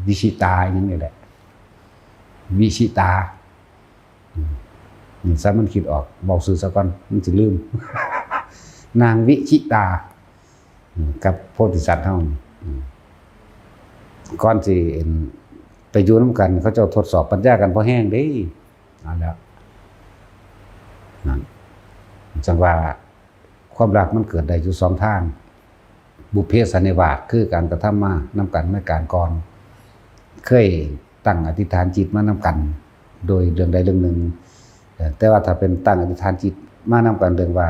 วิชิตาอย่างนี้แหละ วิชิตา อืม นี่ซะมันคิดออก เว้าชื่อซะก่อน มันสิลืม นางวิชิตา อืม กับโพธิสัตว์เฮานี่ อืม ก่อนสิ เอิ่น ไปอยู่นำกัน เขาเจ้าทดสอบปัญญากันพอแฮงเด้ เอาแล้ว นั่น จั่งว่า ความรักมันเกิดได้อยู่สองทาง บุพเพสันนิวาส คือการกระทำมานำกันในการก่อน เคยตั้งอธิษฐานจิตมานำกัน โดยเรื่องใดเรื่องหนึ่ง เอ่อ แต่ว่าถ้าเป็นตั้งอธิษฐานจิตมานำกันเรื่องว่า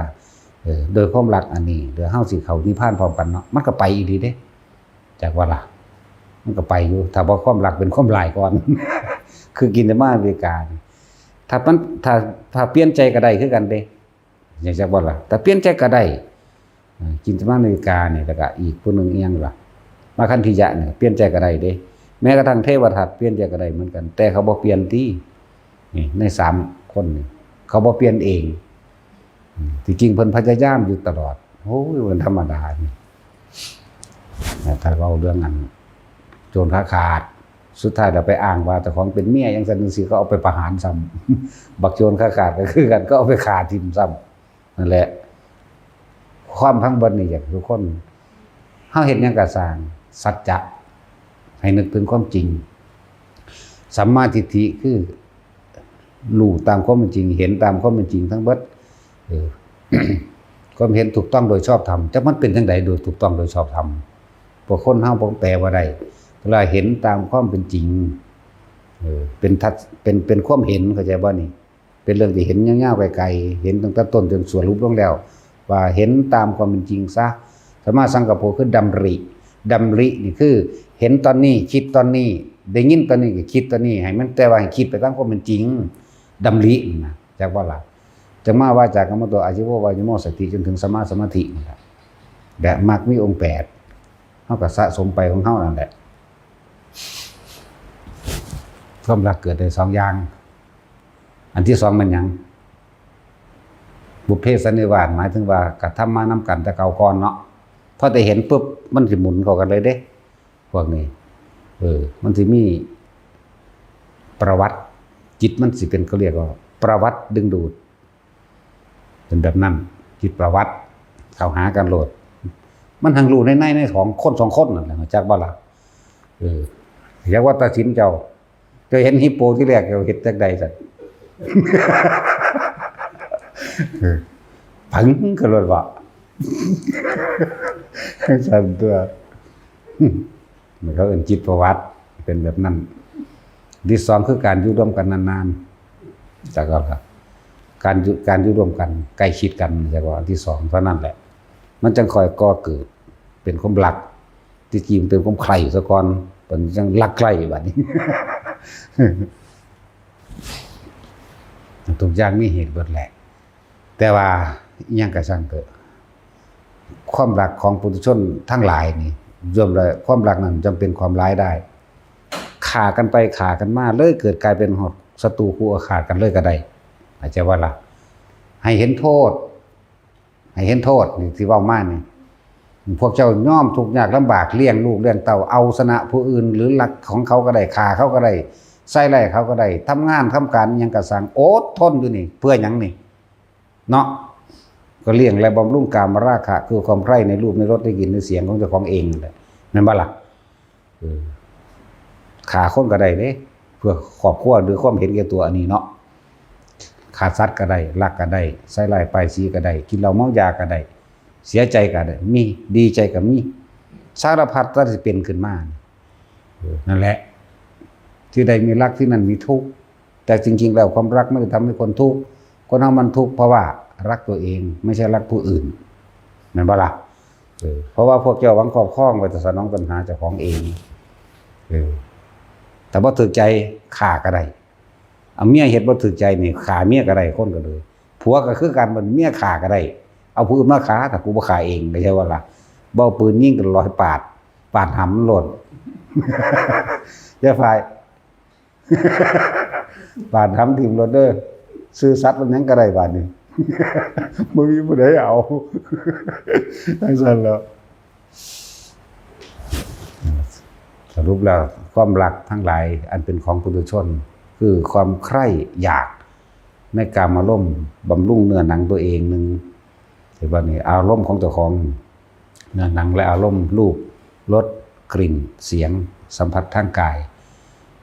เอ่อ โดยความรักอันนี้ เดี๋ยวเฮาสิเข้านิพพานพร้อมกันเนาะ มันก็ไปอีหลีเด้ จักว่าล่ะ มันก็ไปอยู่ ถ้าบ่ความรักเป็นความร้ายก่อน คือกินแต่มาอเมริกานี่ ถ้ามัน ถ้า ถ้าเปลี่ยนใจก็ได้คือกันเด้ จักว่าล่ะ ถ้าเปลี่ยนใจก็ได้ เอ่อ กินแต่มาอเมริกานี่ แล้วก็อีกผู้หนึ่งอีหยังล่ะ มาคันธิยะนี่ เปลี่ยนใจก็ได้เด้ แม้กระทั่งเทวทัตเปลี่ยนใจก็ได้เหมือนกัน แต่เขาบ่เปลี่ยนติ นี่ ในสามคนนี่ เขาบ่เปลี่ยนเอง ที่จริงเพิ่นพยายามอยู่ตลอด โอ้ย มันธรรมดานี่ ถ้าเว้าเรื่องอัน โจรขาขาด สุดท้ายแล้วไปอ้างว่าเจ้าของเป็นเมียจั่งซั้นจั่งซี้ ก็เอาไปประหารซ้ำ บักโจรขาขาดก็คือกัน ก็เอาไปฆ่าทิ่มซ้ำ นั่นแหละ ความทั้งเบิดนี่อยากให้ทุกคน เฮาเฮ็ดหยังก็ซ่าง สัจจะ ให้นึกถึงความจริง สัมมาทิฏฐิคือ รู้ตามความเป็นจริง เห็นตามความเป็นจริงทั้งเบิด เออ ความเห็นถูกต้องโดยชอบธรรม จักมันเป็นจั่งใดโดยถูกต้องโดยชอบธรรม พวกคนเฮาบ่แปลว่าได้ เวลาเห็นตามความเป็นจริง เออ เป็นทัศ- เป็น- เป็นความเห็น เข้าใจบ่นี่ เป็นเรื่องที่เห็นยาวๆไกลๆ เห็นตั้งแต่ต้นจนสรุปลงแล้ว ว่าเห็นตามความเป็นจริงซะ สัมมาสังกัปโปคือดำริ ดำรินี่คือ เห็นตอนนี้ คิดตอนนี้ ได้ยินตอนนี้ก็คิดตอนนี้ ให้มัน แต่ว่าให้คิดไปตามความเป็นจริง ดำรินั่นนะ จักบ่ล่ะ จั่งมาวาจากัมมโต อาชีโว วายโม สติ จนถึงสัมมาสมาธินี่แหละ แบบมรรคมีองค์แปด เฮาก็สะสมไปของเฮานั่นแหละ ความรักเกิดได้สองอย่าง อันที่สองมันหยัง บุพเพสันนิวาส หมายถึงว่ากระทำมานำกันแต่เก่าก่อนเนาะ พอได้เห็นปุ๊บ มันสิหมุนเข้ากันเลยเด้ พวกนี้ เออ มันสิมีประวัติ จิตมันสิเป็น เขาเรียกว่าประวัติดึงดูด เป็นแบบนั้น จิตประวัติ เข้าหากันโลด มันหังรู้ในในในของคนสองคนนั่นแหละ จักบ่ล่ะ เออ อยากว่าตัดสินเจ้า เจ้าเห็นฮิปโปที่แรก เจ้าเฮ็ดจั่งใดซั่น เออ ผึ้งก็โลดว่า ซั่นตั๊ว มันเขาเอิ้นจิตประวัติ เป็นแบบนั้น ที่สองคือการอยู่ร่วมกันนานๆ จากก็ครับ การอยู่- การอยู่ร่วมกัน ใกล้ชิดกัน จากว่าอันที่สองเท่านั้นแหละ มันจั่งค่อยก่อเกิด เป็นความรัก ที่จริงเป็นความใคร่ซะก่อน มันจั่งรักใคร่บัดนี้ ทุกอย่างมีเหตุเบิดแหละ แต่ว่าอิหยังก็ช่างเถอะ ความรักของปุถุชนทั้งหลายนี่ ย่อมละ ความรักนั้นย่อมเป็นความร้ายได้ ฆ่ากันไปฆ่ากันมา เลยเกิดกลายเป็นฮอดศัตรูคู่อาฆาตกันเลยก็ได้ เข้าใจบ่ล่ะ ให้เห็นโทษ ให้เห็นโทษนี่ที่เว้ามานี่ พวกเจ้ายอมทุกข์ยากลำบาก เลี้ยงลูกเลี้ยงเต้า เอาชนะผู้อื่น หรือลักของเขาก็ได้ ฆ่าเขาก็ได้ ใส่ร้ายเขาก็ได้ ทำงานทำการอิหยังก็ซ่าง อดทนอยู่นี่ เพื่อหยังนี่ เนาะ ก็เลี้ยงและบำรุงกามราคะ คือความใคร่ในรูป ในรส ในกลิ่น ในเสียงของเจ้าของเองนั่นแหละ แม่นบ่ล่ะ เออ ฆ่าคนก็ได้เด้ เพื่อครอบครัว หรือความเห็นแก่ตัวอันนี้เนาะ ฆ่าสัตว์ก็ได้ ลักก็ได้ ใส่ร้ายป้ายสีก็ได้ กินเหล้าเมายาก็ได้ เสียใจก็ได้ มี ดีใจก็มี สารพัดที่เป็นขึ้นมา เออ นั่นแหละ ที่ใดมีรักที่นั่นมีทุกข์ แต่จริงๆแล้วความรักไม่ได้ทำให้คนทุกข์ คนเฮามันทุกข์เพราะว่ารักตัวเอง ไม่ใช่รักผู้อื่น แม่นบ่ล่ะ เออ เพราะว่าพวกเจ้าหวังครอบครองไว้แต่สนองตัณหาเจ้าของเอง เออ ถ้าบ่ถูกใจฆ่าก็ได้ เอาเมียเฮ็ดบ่ถูกใจนี่ฆ่าเมียก็ได้ คนก็เลย ผัวก็คือกัน บัดเมียฆ่าก็ได้ เอาผู้อื่นมาฆ่า ถ้ากูบ่ฆ่าเอง เข้าใจบ่ล่ะ บ่เอาปืนยิงกันร้อยปาด ปาดหำโลด อย่าฝ่าย ปาดหำถิ่มโลดเด้อ ซื่อสัตย์มันหยังก็ได้บาดนี้ บ่มีผู้ใดเอา จั่งซั่นแหล้ว สรุปแล้วความรักทั้งหลายอันเป็นของปุถุชน คือความใคร่อยากในกามารมณ์ บำรุงเนื้อหนังตัวเองหนึ่ง แต่ว่านี่อารมณ์ของเจ้าของ เนื้อหนังและอารมณ์ รูป รส กลิ่น เสียง สัมผัสทางกาย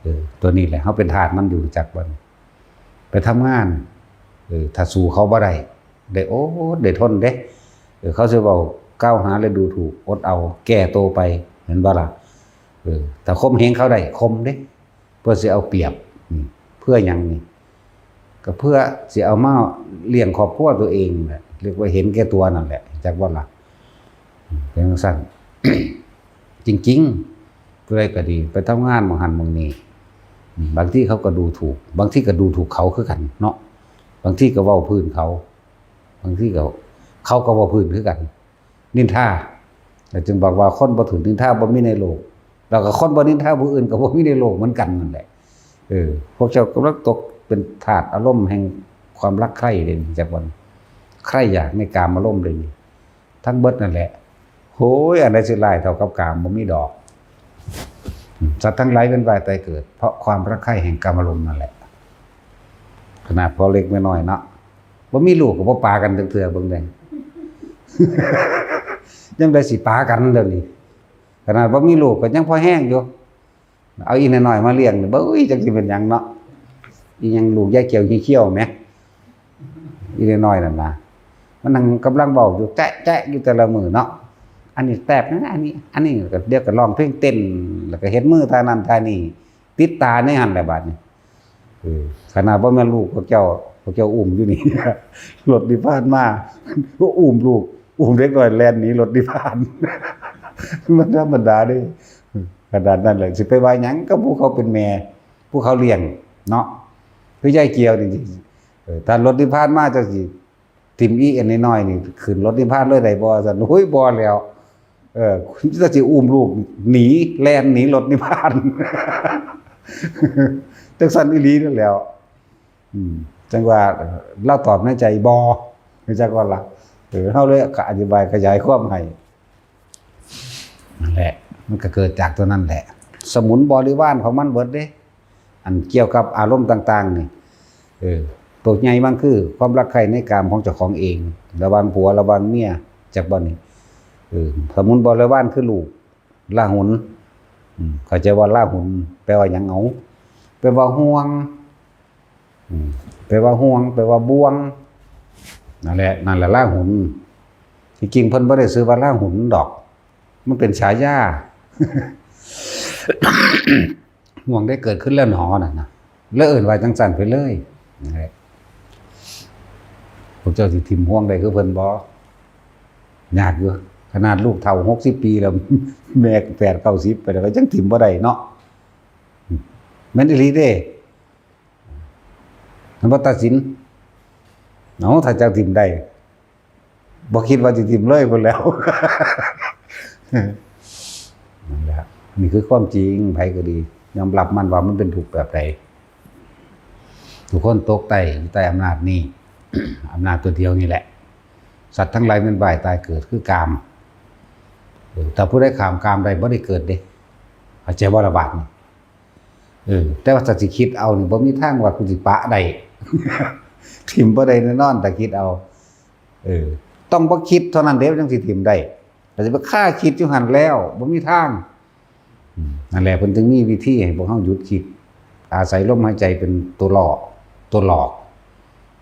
เออ ตัวนี้แหละ เฮาเป็นทาสมันอยู่ จักบ่ ไปทำงาน เออ ถ้าสู้เขาบ่ได้ ได้อดได้ทนเด้ เออ เขาสิเว้ากล่าวหาและดูถูก อดเอา แก้โตไป แม่นบ่ล่ะ เออ ถ้าข่มเหงเขาได้ ข่มเด้ เพื่อสิเอาเปรียบ นี่ เพื่อหยังนี่ ก็เพื่อสิเอามาเลี้ยงครอบครัวตัวเองแหละ เรียกว่าเห็นแก่ตัวนั่นแหละ จักบ่ล่ะ เป็นจั่งซั่น จริงๆ ผู้ใดก็ดี ไปทำงานหม่องหั้นหม่องนี้ บางทีเขาก็ดูถูก บางทีก็ดูถูกเขาคือกันเนาะ บางทีก็เว้าพื้นเขา บางทีก็ เขาก็เว้าพื้นคือกัน นินทา แล้วจึงบอกว่าคนบ่ถูกนินทาบ่มีในโลก แล้วก็คนบ่นินทาผู้อื่นก็บ่มีในโลกเหมือนกันนั่นแหละ เออ พวกเจ้ากำลังตกเป็นทาสอารมณ์แห่งความรักใคร่เด้ จักบ่ ใคร่อยากในกามารมณ์เลยนี่ ทั้งเบิดนั่นแหละ โหย อันใดสิหลายเท่ากับกามบ่มีดอก อืม สัตว์ทั้งหลายเวียนว่ายตายเกิด เพราะความรักใคร่แห่งกามารมณ์นั่นแหละ ขนาดพ่อเล็กแม่น้อยเนาะ บ่มีลูกก็บ่ปากันจักเทื่อ เบิ่งแด่ ยังได้สิปากันเดี๋ยวนี้ ขนาดบ่มีลูกก็ยังพอแฮงอยู่ เอาอีน้อยๆมาเลี้ยงนี่ เบ้ย จักสิเป็นหยังเนาะ อีหยังลูกยายเขียวเขี้ยวแหม อีน้อยๆนั่นนะ มันนั่งกำลังเว้าอยู่ แจ๊ะๆ อยู่แต่ละมื้อเนาะ อันนี้แตบนะ อันนี้ อันนี้ก็เดี๋ยวก็ร้องเพลงเต้น แล้วก็เฮ็ดมือท่านั้นท่านี้ ติดตาในหั่นแหละบาดนี้ เออ ขนาดบ่แม่นลูกพวกเจ้า พวกเจ้าอุ้มอยู่นี่ รถนิพพานมา ก็อุ้มลูก อุ้มเด็กน้อยแล่นหนีรถนิพพาน มันธรรมดาเด้ ขนาดนั้นแหละ สิไปว่าหยังกับผู้เขาเป็นแม่ ผู้เขาเลี้ยงเนาะ คือยายเขียวนี่ เออ ถ้ารถนิพพานมาจังสิถิ่มอีอันน้อยๆนี่ ขึ้นรถนิพพานเลยได้บ่ ซั่น โอ้ย บ่แล้ว เออ จังสิอุ้มลูกหนี แล่นหนีรถนิพพาน จังซั่นอีหลีนั่นแหล้ว อืม จังว่า เออ ลาวตอบในใจ บ่ จักว่าล่ะ เออ เฮาเลยอธิบายขยายความให้ นั่นแหละ มันก็เกิดจากตัวนั้นแหละ สมุนบริวารของมันเบิดเด้ อันเกี่ยวกับอารมณ์ต่างๆนี่ เออ ตัวใหญ่มันคือความรักใคร่ในกามของเจ้าของเอง ระหว่างผัวระหว่างเมีย จักบ่นี่ เออ สมุนบริวารคือลูก ราหุล อืม เข้าใจว่าราหุลแปลว่าหยังเอา แปลว่าห่วง อืม แปลว่าห่วง แปลว่าบ่วง นั่นแหละ นั่นแหละราหุล ที่จริงเพิ่นบ่ได้ชื่อว่าราหุลดอก มันเป็นฉายา ห่วงได้เกิดขึ้นแล้วหนอน่ะนะ แล้วเอิ้นว่าจังซั่นไปเลย นั่นแหละ พวกเจ้าสิถิ่มห่วงได้คือเพิ่นบ่ ยากอยู่ ขนาดลูกเฒ่าหกสิบปีแล้ว แม่แปดเก้าสิบไปแล้วก็ยังถิ่มบ่ได้เนาะ แม่นอีหลีเด้ มันบ่ตัดสิน เอา ถ้าเจ้าถิ่มได้ บ่คิดว่าสิถิ่มเลยพุ้นแหล้ว นั่นแหละ นี่คือความจริง ไผก็ดี ยอมรับมันว่ามันเป็นทุกข์แบบใด ทุกคนตกใต้ อยู่ใต้อำนาจนี้ อำนาจตัวเดียวนี่แหละ สัตว์ทั้งหลายเวียนว่ายตายเกิดคือกาม เออ ถ้าผู้ใดข้ามกามได้บ่ได้เกิดเด้ เข้าใจบ่ล่ะบาดนี้ เออ แต่ว่าถ้าสิคิดเอานี่บ่มีทางว่ากูสิปะได้ ถิ่มบ่ได้แน่นอน ถ้าคิดเอา เออ ต้องบ่คิดเท่านั้นเด้ จังสิถิ่มได้ ถ้าสิไปคาคิดอยู่หั่นแล้ว บ่มีทาง อืม นั่นแหละ เพิ่นจึงมีวิธีให้พวกเฮาหยุดคิด อาศัยลมหายใจเป็นตัวหลอก ตัวหลอก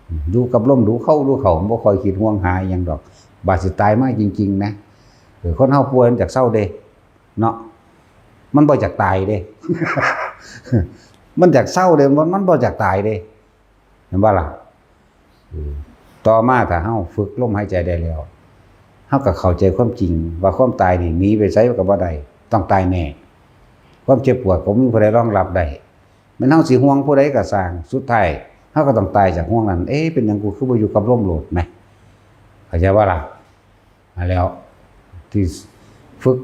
อืม อยู่กับลม ดูเข้าดูเข้า บ่ค่อยคิดห่วงหาอิหยังดอก บาดสิตายมาจริงๆนะ เออ คนเฮาป่วยมันอยากเซาเด้ เนาะ มันบ่อยากตายเด้ มันอยากเซาเด้ มัน มันบ่อยากตายเด้ เห็นบ่ล่ะ เออ ต่อมาถ้าเฮาฝึกลมหายใจได้แล้ว เฮาก็เข้าใจความจริงว่าความตายนี่หนีไปไสก็บ่ได้ ต้องตายแน่ ความเจ็บปวดก็บ่มีผู้ใดรองรับได้ แม่นเฮาสิห่วงผู้ใดก็ซ่าง สุดท้ายเฮาก็ต้องตายจากห่วงนั้น เอ๊ะ เป็นหยังกูคือบ่อยู่กับลมโลดแหม เข้าใจบ่ล่ะ มาแล้ว ที่ฝึก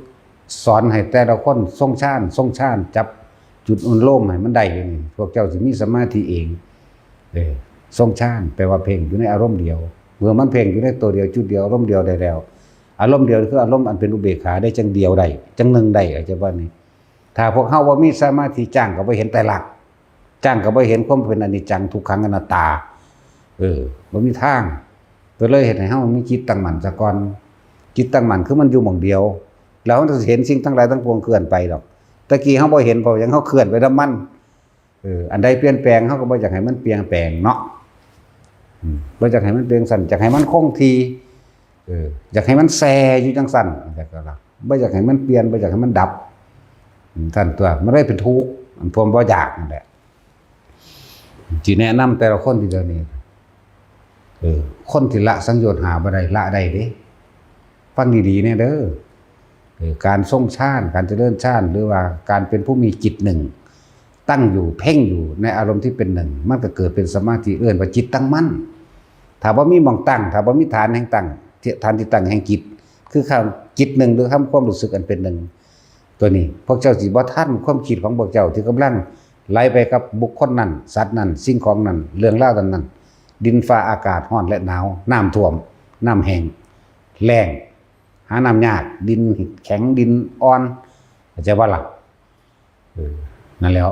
สอนให้แต่ละคนทรงฌาน ทรงฌาน จับจุดอนุโลมให้มันได้อยู่นี่ พวกเจ้าสิมีสมาธิเอง เออ ทรงฌานแปลว่าเพ่งอยู่ในอารมณ์เดียว เมื่อมันเพ่งอยู่ในตัวเดียว จุดเดียว อารมณ์เดียวได้แล้ว อารมณ์เดียวคืออารมณ์อันเป็นอุเบกขาได้ จั่งเดียวได้ จั่งหนึ่งได้ เข้าใจบ่นี่ ถ้าพวกเฮาบ่มีสมาธิ จ้างก็บ่เห็นไตรลักษณ์ จ้างก็บ่เห็นความเป็นอนิจจัง ทุกขัง อนัตตา เออ บ่มีทาง ก็เลยเฮ็ดให้เฮามีจิตตั้งมั่นซะก่อน จิตตั้งมั่นคือมันอยู่หม่องเดียว แล้วเฮาสิเห็นสิ่งทั้งหลายทั้งปวงเคลื่อนไปดอก แต่กี้เฮาบ่เห็น เพราะหยัง เฮาเคลื่อนไปนำมัน เออ อันใดเปลี่ยนแปลง เฮาก็บ่อยากให้มันเปลี่ยนแปลงเนาะ อืม บ่อยากให้มันเป็นจั่งซั้น อยากให้มันคงที่ เออ อยากให้มันแซ่อยู่จั่งซั้น อยากก็ล่ะ บ่อยากให้มันเปลี่ยน บ่อยากให้มันดับ อืม ซั่นตัว มันเลยเป็นทุกข์ อันพวกบ่อยากนั่นแหละ สิแนะนำแต่ละคนทีเดียวนี้ เออ คนที่ละสังโยชน์ห้าบ่ได้ ละได้เด้ ฟังดีๆแน่เด้อ เออ การทรงฌาน การเจริญฌาน หรือว่าการเป็นผู้มีจิตหนึ่ง ตั้งอยู่ เพ่งอยู่ในอารมณ์ที่เป็นหนึ่ง มันก็เกิดเป็นสมาธิ เอิ้นว่าจิตตั้งมั่น ถ้าบ่มีหม่องตั้ง ถ้าบ่มีฐานแห่งตั้ง ฐานที่ตั้งแห่งจิต คือคำจิตหนึ่ง หรือคำความรู้สึกอันเป็นหนึ่ง ตัวนี้ พวกเจ้าสิบ่ทันความคิดของพวกเจ้าที่กำลังไหลไปกับบุคคลนั้น สัตว์นั้น สิ่งของนั้น เรื่องราวนั้น ดินฟ้าอากาศร้อนและหนาว น้ำท่วม น้ำแห้ง แล้ง หาน้ำยาก ดินแข็ง ดินอ่อน เข้าใจบ่ล่ะ? เออ นั่นแหล้ว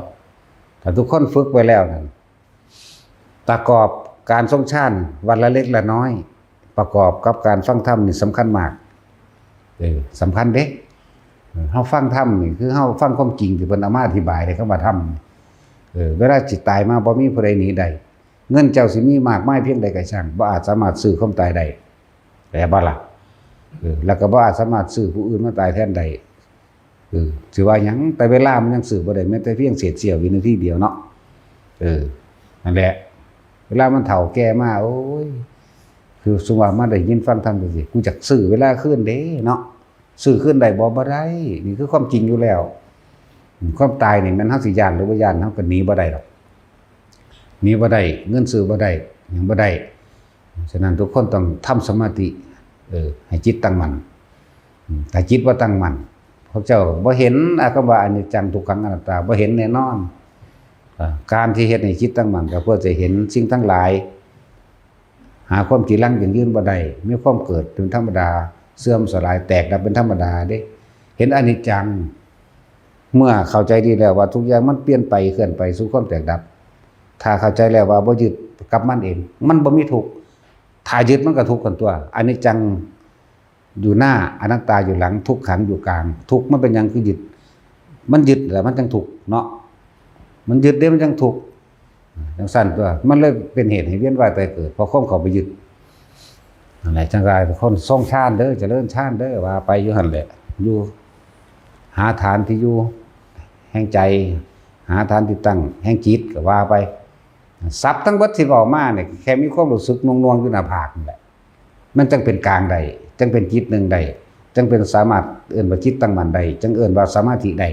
ถ้าทุกคนฝึกไว้แล้วนั่น ประกอบการทรงฌานวันละเล็กละน้อย ประกอบกับการฟังธรรมนี่สำคัญมาก เออ สำคัญเด้ เออ เฮาฟังธรรมนี่คือเฮาฟังความจริงที่เพิ่นเอามาอธิบายในคำว่าธรรมนี่ เออ เวลาสิตายมาบ่มีผู้ใดหนีได้ เงินเจ้าสิมีมากมายเพียงใดก็ช่าง บ่อาจสามารถซื้อความตายได้ เข้าใจบ่ล่ะ? เออ แล้วก็บ่อาจสามารถซื้อผู้อื่นมาตายแทนได้ เออ สิว่าหยัง แต่เวลามันยังซื้อบ่ได้ แม้แต่เพียงเศษเสี้ยววินาทีเดียวเนาะ เออ นั่นแหละ เวลามันเฒ่าแก่มา โอ้ย คือสมมุติว่ามาได้ยินฟังธรรมจังซี่ กูอยากซื้อเวลาคืนเด้เนาะ ซื้อคืนได้บ่? บ่ได้ นี่คือความจริงอยู่แล้ว อืม ความตายนี่แม่นเฮาสิย้านหรือบ่ย้าน เฮาก็หนีบ่ได้ดอก หนีบ่ได้ เงินซื้อบ่ได้ หยังบ่ได้ ฉะนั้นทุกคนต้องทำสมาธิ เออ ให้จิตตั้งมั่น อืม ถ้าจิตบ่ตั้งมั่น พวกเจ้าบ่เห็น อ่ะ คำว่าอนิจจัง ทุกขัง อนัตตา บ่เห็นแน่นอน อ่า การที่เฮ็ดให้จิตตั้งมั่น ก็เพื่อจะเห็นสิ่งทั้งหลาย หาความจีรังยั่งยืนบ่ได้ มีความเกิดเป็นธรรมดา เสื่อมสลาย แตกดับเป็นธรรมดาเด้ เห็นอนิจจัง เมื่อเข้าใจดีแล้วว่าทุกอย่างมันเปลี่ยนไป เคลื่อนไปสู่ความแตกดับ ถ้าเข้าใจแล้วว่าบ่ยึดกับมันเอง มันบ่มีทุกข์ ถ้ายึดมันก็ทุกข์กันตัว อนิจจังอยู่หน้า อนัตตาอยู่หลัง ทุกขังอยู่กลาง ทุกข์มันเป็นหยังคือยึด มันยึดแล้วมันจังทุกข์เนาะ มันยึดเด้มันจังทุกข์ จังซั่นตัว มันเลยเป็นเหตุให้เวียนว่ายตายเกิด เพราะความเข้าไปยึด นั่นแหละ จังว่าคนทรงฌานเด้อ เจริญฌานเด้อ ว่าไปอยู่หั่นแหละ อยู่ หาฐานที่อยู่แห่งใจ หาฐานที่ตั้งแห่งจิต ก็ว่าไป ทรัพย์ทั้งหมดที่เว้ามาเนี่ย แค่มีความรู้สึกหน่วงๆอยู่หน้าผากนั่นแหละ มันจังเป็นกลางได้ จังเป็นจิตหนึ่งได้ จังเป็นสามารถเอิ้นว่าจิตตั้งมั่นได้ จังเอิ้นว่าสมาธิได้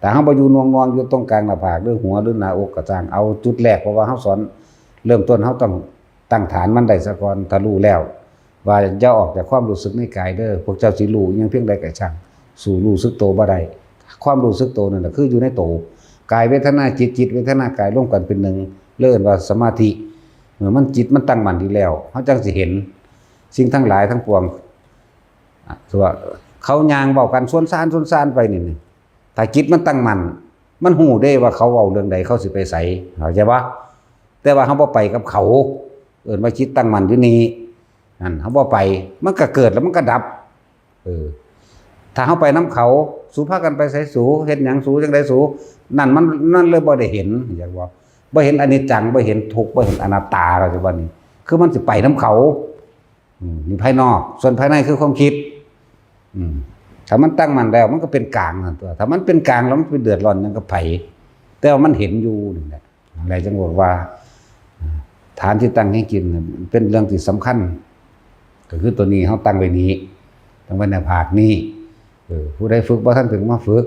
ถ้าเฮาบ่อยู่หน่วงๆอยู่ตรงกลางหน้าผาก หรือหัว หรือหน้าอกก็ช่าง เอาจุดแรก เพราะว่าเฮาสอนเริ่มต้น เฮาต้องตั้งฐานมันได้ซะก่อน ถ้ารู้แล้ว ว่าอย่าออกจากความรู้สึกในกายเด้อ พวกเจ้าสิรู้อิหยังเพียงใดก็ช่าง สู้รู้สึกโตบ่ได้ ความรู้สึกโตนั่นน่ะคืออยู่ในโต กายเวทนาจิต จิตเวทนากายรวมกันเป็นหนึ่ง เรียกว่าสมาธิ เมื่อมันจิตมันตั้งมั่นดีแล้ว เฮาจังสิเห็นสิ่งทั้งหลายทั้งปวง อ่ะ คือว่าเขาย่างเว้ากันสวนซานสวนซานไปนี่ นี่ ถ้าจิตมันตั้งมั่น มันฮู้เด้ว่าเขาเว้าเรื่องใด เขาสิไปไส เข้าใจบ่? แต่ว่าเฮาบ่ไปกับเขา เอิ้นว่าจิตตั้งมั่นอยู่นี่ นั่น เฮาบ่ไป มันก็เกิดแล้วมันก็ดับ เออ ถ้าเฮาไปนำเขา สูพากันไปไสสู เฮ็ดหยังสู จังใดสู นั่นมัน นั่นเลยบ่ได้เห็น อยากว่า บ่เห็นอนิจจัง บ่เห็นทุกข์ บ่เห็นอนัตตา เข้าใจบ่นี่ คือมันสิไปนำเขา อืม นี่ภายนอก ส่วนภายในคือความคิด อืม ถ้ามันตั้งมั่นแล้ว มันก็เป็นกลางนั่นตัว ถ้ามันเป็นกลางแล้วมันไปเดือดร้อนหยังกับไผ แต่ว่ามันเห็นอยู่นี่แหละ อะไรจังบอกว่า อ่า ฐานที่ตั้งให้กินน่ะ เป็นเรื่องที่สำคัญ ก็คือตัวนี้ เฮาตั้งไว้นี้ ตั้งไว้ในภาคนี้ เออ ผู้ใดฝึกบ่ทันถึงมาฝึก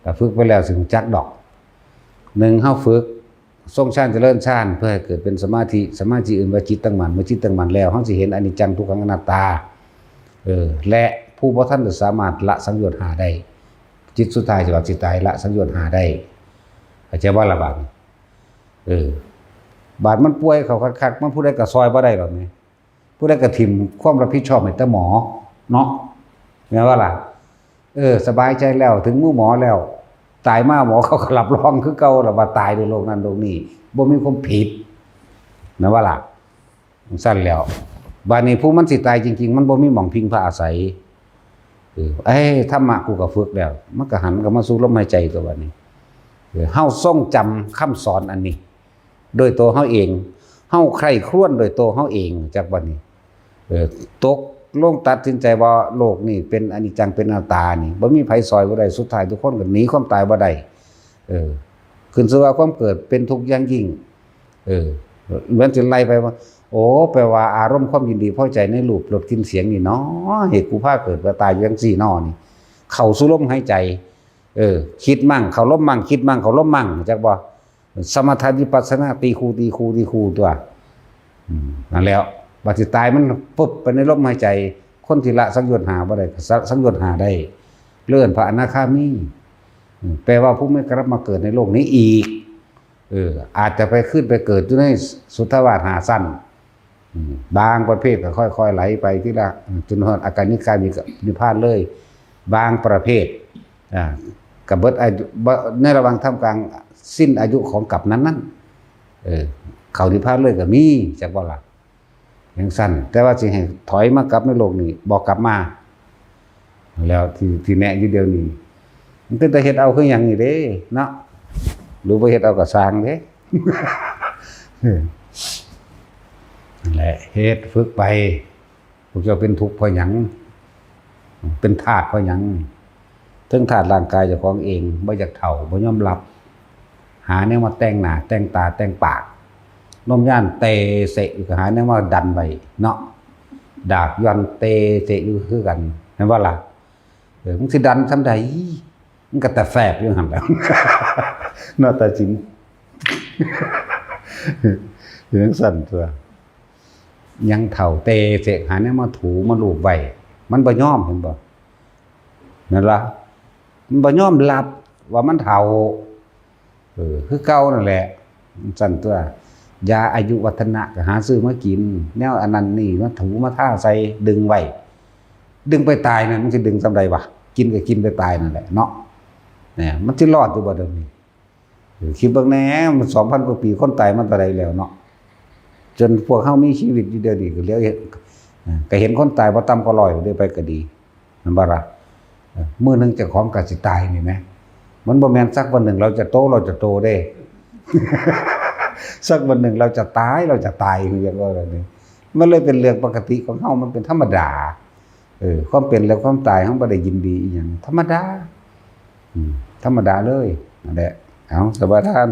ถ้าฝึกไปแล้วสิรู้จักดอก หนึ่ง เฮาฝึก ทรงฌานเจริญฌาน เพื่อให้เกิดเป็นสมาธิ สมาธิเอิ้นว่าจิตตั้งมั่น เมื่อจิตตั้งมั่นแล้ว เฮาสิเห็นอนิจจัง ทุกขัง อนัตตา เออ และผู้บ่ทันจะสามารถละสังโยชน์ห้าได้ จิตสุดท้ายสิว่าสิตาย ละสังโยชน์ห้าได้ เข้าใจบ่ล่ะบาดนี้? เออ บาดมันป่วยเข้าคักๆ มันผู้ใดก็ซอยบ่ได้หรอกนี่ ผู้ใดก็ถิ่มความรับผิดชอบให้แต่หมอ เนาะ แม่นบ่ล่ะ? เออ สบายใจแล้ว ถึงมือหมอแล้ว ตายมาหมอเขาก็รับรองคือเก่าแล้วว่าตายด้วยโรคนั้นโรคนี้ บ่มีความผิด แม่นบ่ล่ะ? จั่งซั้นแล้ว บาดนี้ผู้มันสิตายจริงๆ มันบ่มีหม่องพิงพาอาศัย เออ เอ้ย ธรรมะกูก็ฝึกแล้ว มันก็หันเข้ามาสู่ลมหายใจตัวบัดนี้ เออ เฮาทรงจำคำสอนอันนี้ โดยตัวเฮาเอง เฮาใคร่ครวญโดยตัวเฮาเอง จักบัดนี้ เออ ตกลงตัดสินใจว่าโลกนี้เป็นอนิจจัง เป็นอนัตตานี่ บ่มีไผซอยบ่ได้ สุดท้ายทุกคนก็หนีความตายบ่ได้ เออ ขึ้นชื่อว่าความเกิดเป็นทุกข์อย่างยิ่ง เออ มันสิไล่ไปว่า โอ้ แปลว่าอารมณ์ความยินดีพอใจในรูป รส กลิ่น เสียงนี่เนาะ เหตุกูพาเกิดพาตายอยู่จั่งซี้เนาะนี่ เข้าสู่ลมหายใจ เออ คิดมั่ง เข้าลมมั่ง คิดมั่ง เข้าลมมั่ง จักบ่? สมถะวิปัสสนา ตีคู่ ตีคู่ ตีคู่ตัว อืม นั่นแหล้ว บัดสิตายมันปุ๊บไปในลมหายใจ คนที่ละสังโยชน์ห้าบ่ได้ ก็สะ สังโยชน์ห้าได้ เรียกว่าพระอนาคามี อืม แปลว่าผู้ไม่กลับมาเกิดในโลกนี้อีก เออ อาจจะไปขึ้นไปเกิดอยู่ในสุทธาวาสห้าชั้น อืม บางประเภทก็ค่อยๆไหลไปทีละ อืม จนฮอดอากานิกานิพพานเลย บางประเภท อ่า ก็เบิดอายุ บ่ ในระหว่างท่ามกลางสิ้นอายุของกัปนั้นๆ เออ เข้านิพพานเลยก็มี จักบ่ล่ะ จั่งซั้น แต่ว่าสิให้ถอยมากลับในโลกนี้ บ่กลับมา แล้วที่ ที่แนะอยู่เดี๋ยวนี้ มันเป็นตาเฮ็ดเอาคือหยังนี่เด้ เนาะ หรือบ่เฮ็ดเอาก็ซ่างเด้ นั่นแหละ เฮ็ดฝึกไป พวกเจ้าเป็นทุกข์เพราะหยัง เป็นทาสเพราะหยัง เทิงทาสร่างกายเจ้าของเอง บ่อยากเฒ่า บ่ยอมหลับ หาแนวมาแต่งหน้า แต่งตา แต่งปาก นมย่านเตเสะอยู่ก็หาแนวมาดันไว้เนาะ ดากย่อนเตเสะอยู่คือกัน แม่นบ่ล่ะ เออ มึงสิดันส่ำใด มึงก็แต่แฟบอยู่หั่นแหล้ว เนาะ ตาสิน จั่งซั้นตั๊ว ยังเฒ่าเตเสะหาแนวมาถูมาลูบไว้ มันบ่ยอม เห็นบ่ นั่นล่ะ มันบ่ยอมรับว่ามันเฒ่า เออ คือเก่านั่นแหละ จั่งซั้นตั๊ว ยาอายุวัฒนะก็หาซื้อมากิน แนวอันนั้นนี่มาถูมาทาใส่ ดึงไว้ ดึงไปตายนั่น มันสิดึงส่ำใดวะ กินก็กินไปตายนั่นแหละเนาะ เนี่ย มันสิรอดอยู่บ่เดี๋ยวนี้ เออ คิดเบิ่งแหน่ มันสองพันกว่าปี คนตายมาเท่าใดแล้วเนาะ จนพวกเฮามีชีวิตอยู่เดี๋ยวนี้ก็เหลือเห็น เออ ก็เห็นคนตายบ่ต่ำกว่าร้อยเด้ ไปก็ดี แม่นบ่ล่ะ เออ มื้อหนึ่งเจ้าของก็สิตายนี่แหม มันบ่แม่นสักวันหนึ่งเราจะโต เราจะโตเด้ สักวันหนึ่งเราจะตาย เราจะตาย คือจั่งว่าแบบนี้ มันเลยเป็นเรื่องปกติของเฮา มันเป็นธรรมดา เออ ความเป็นและความตายเฮาบ่ได้ยินดีอีหยัง ธรรมดา อืม ธรรมดาเลย นั่นแหละ เอา สมาทาน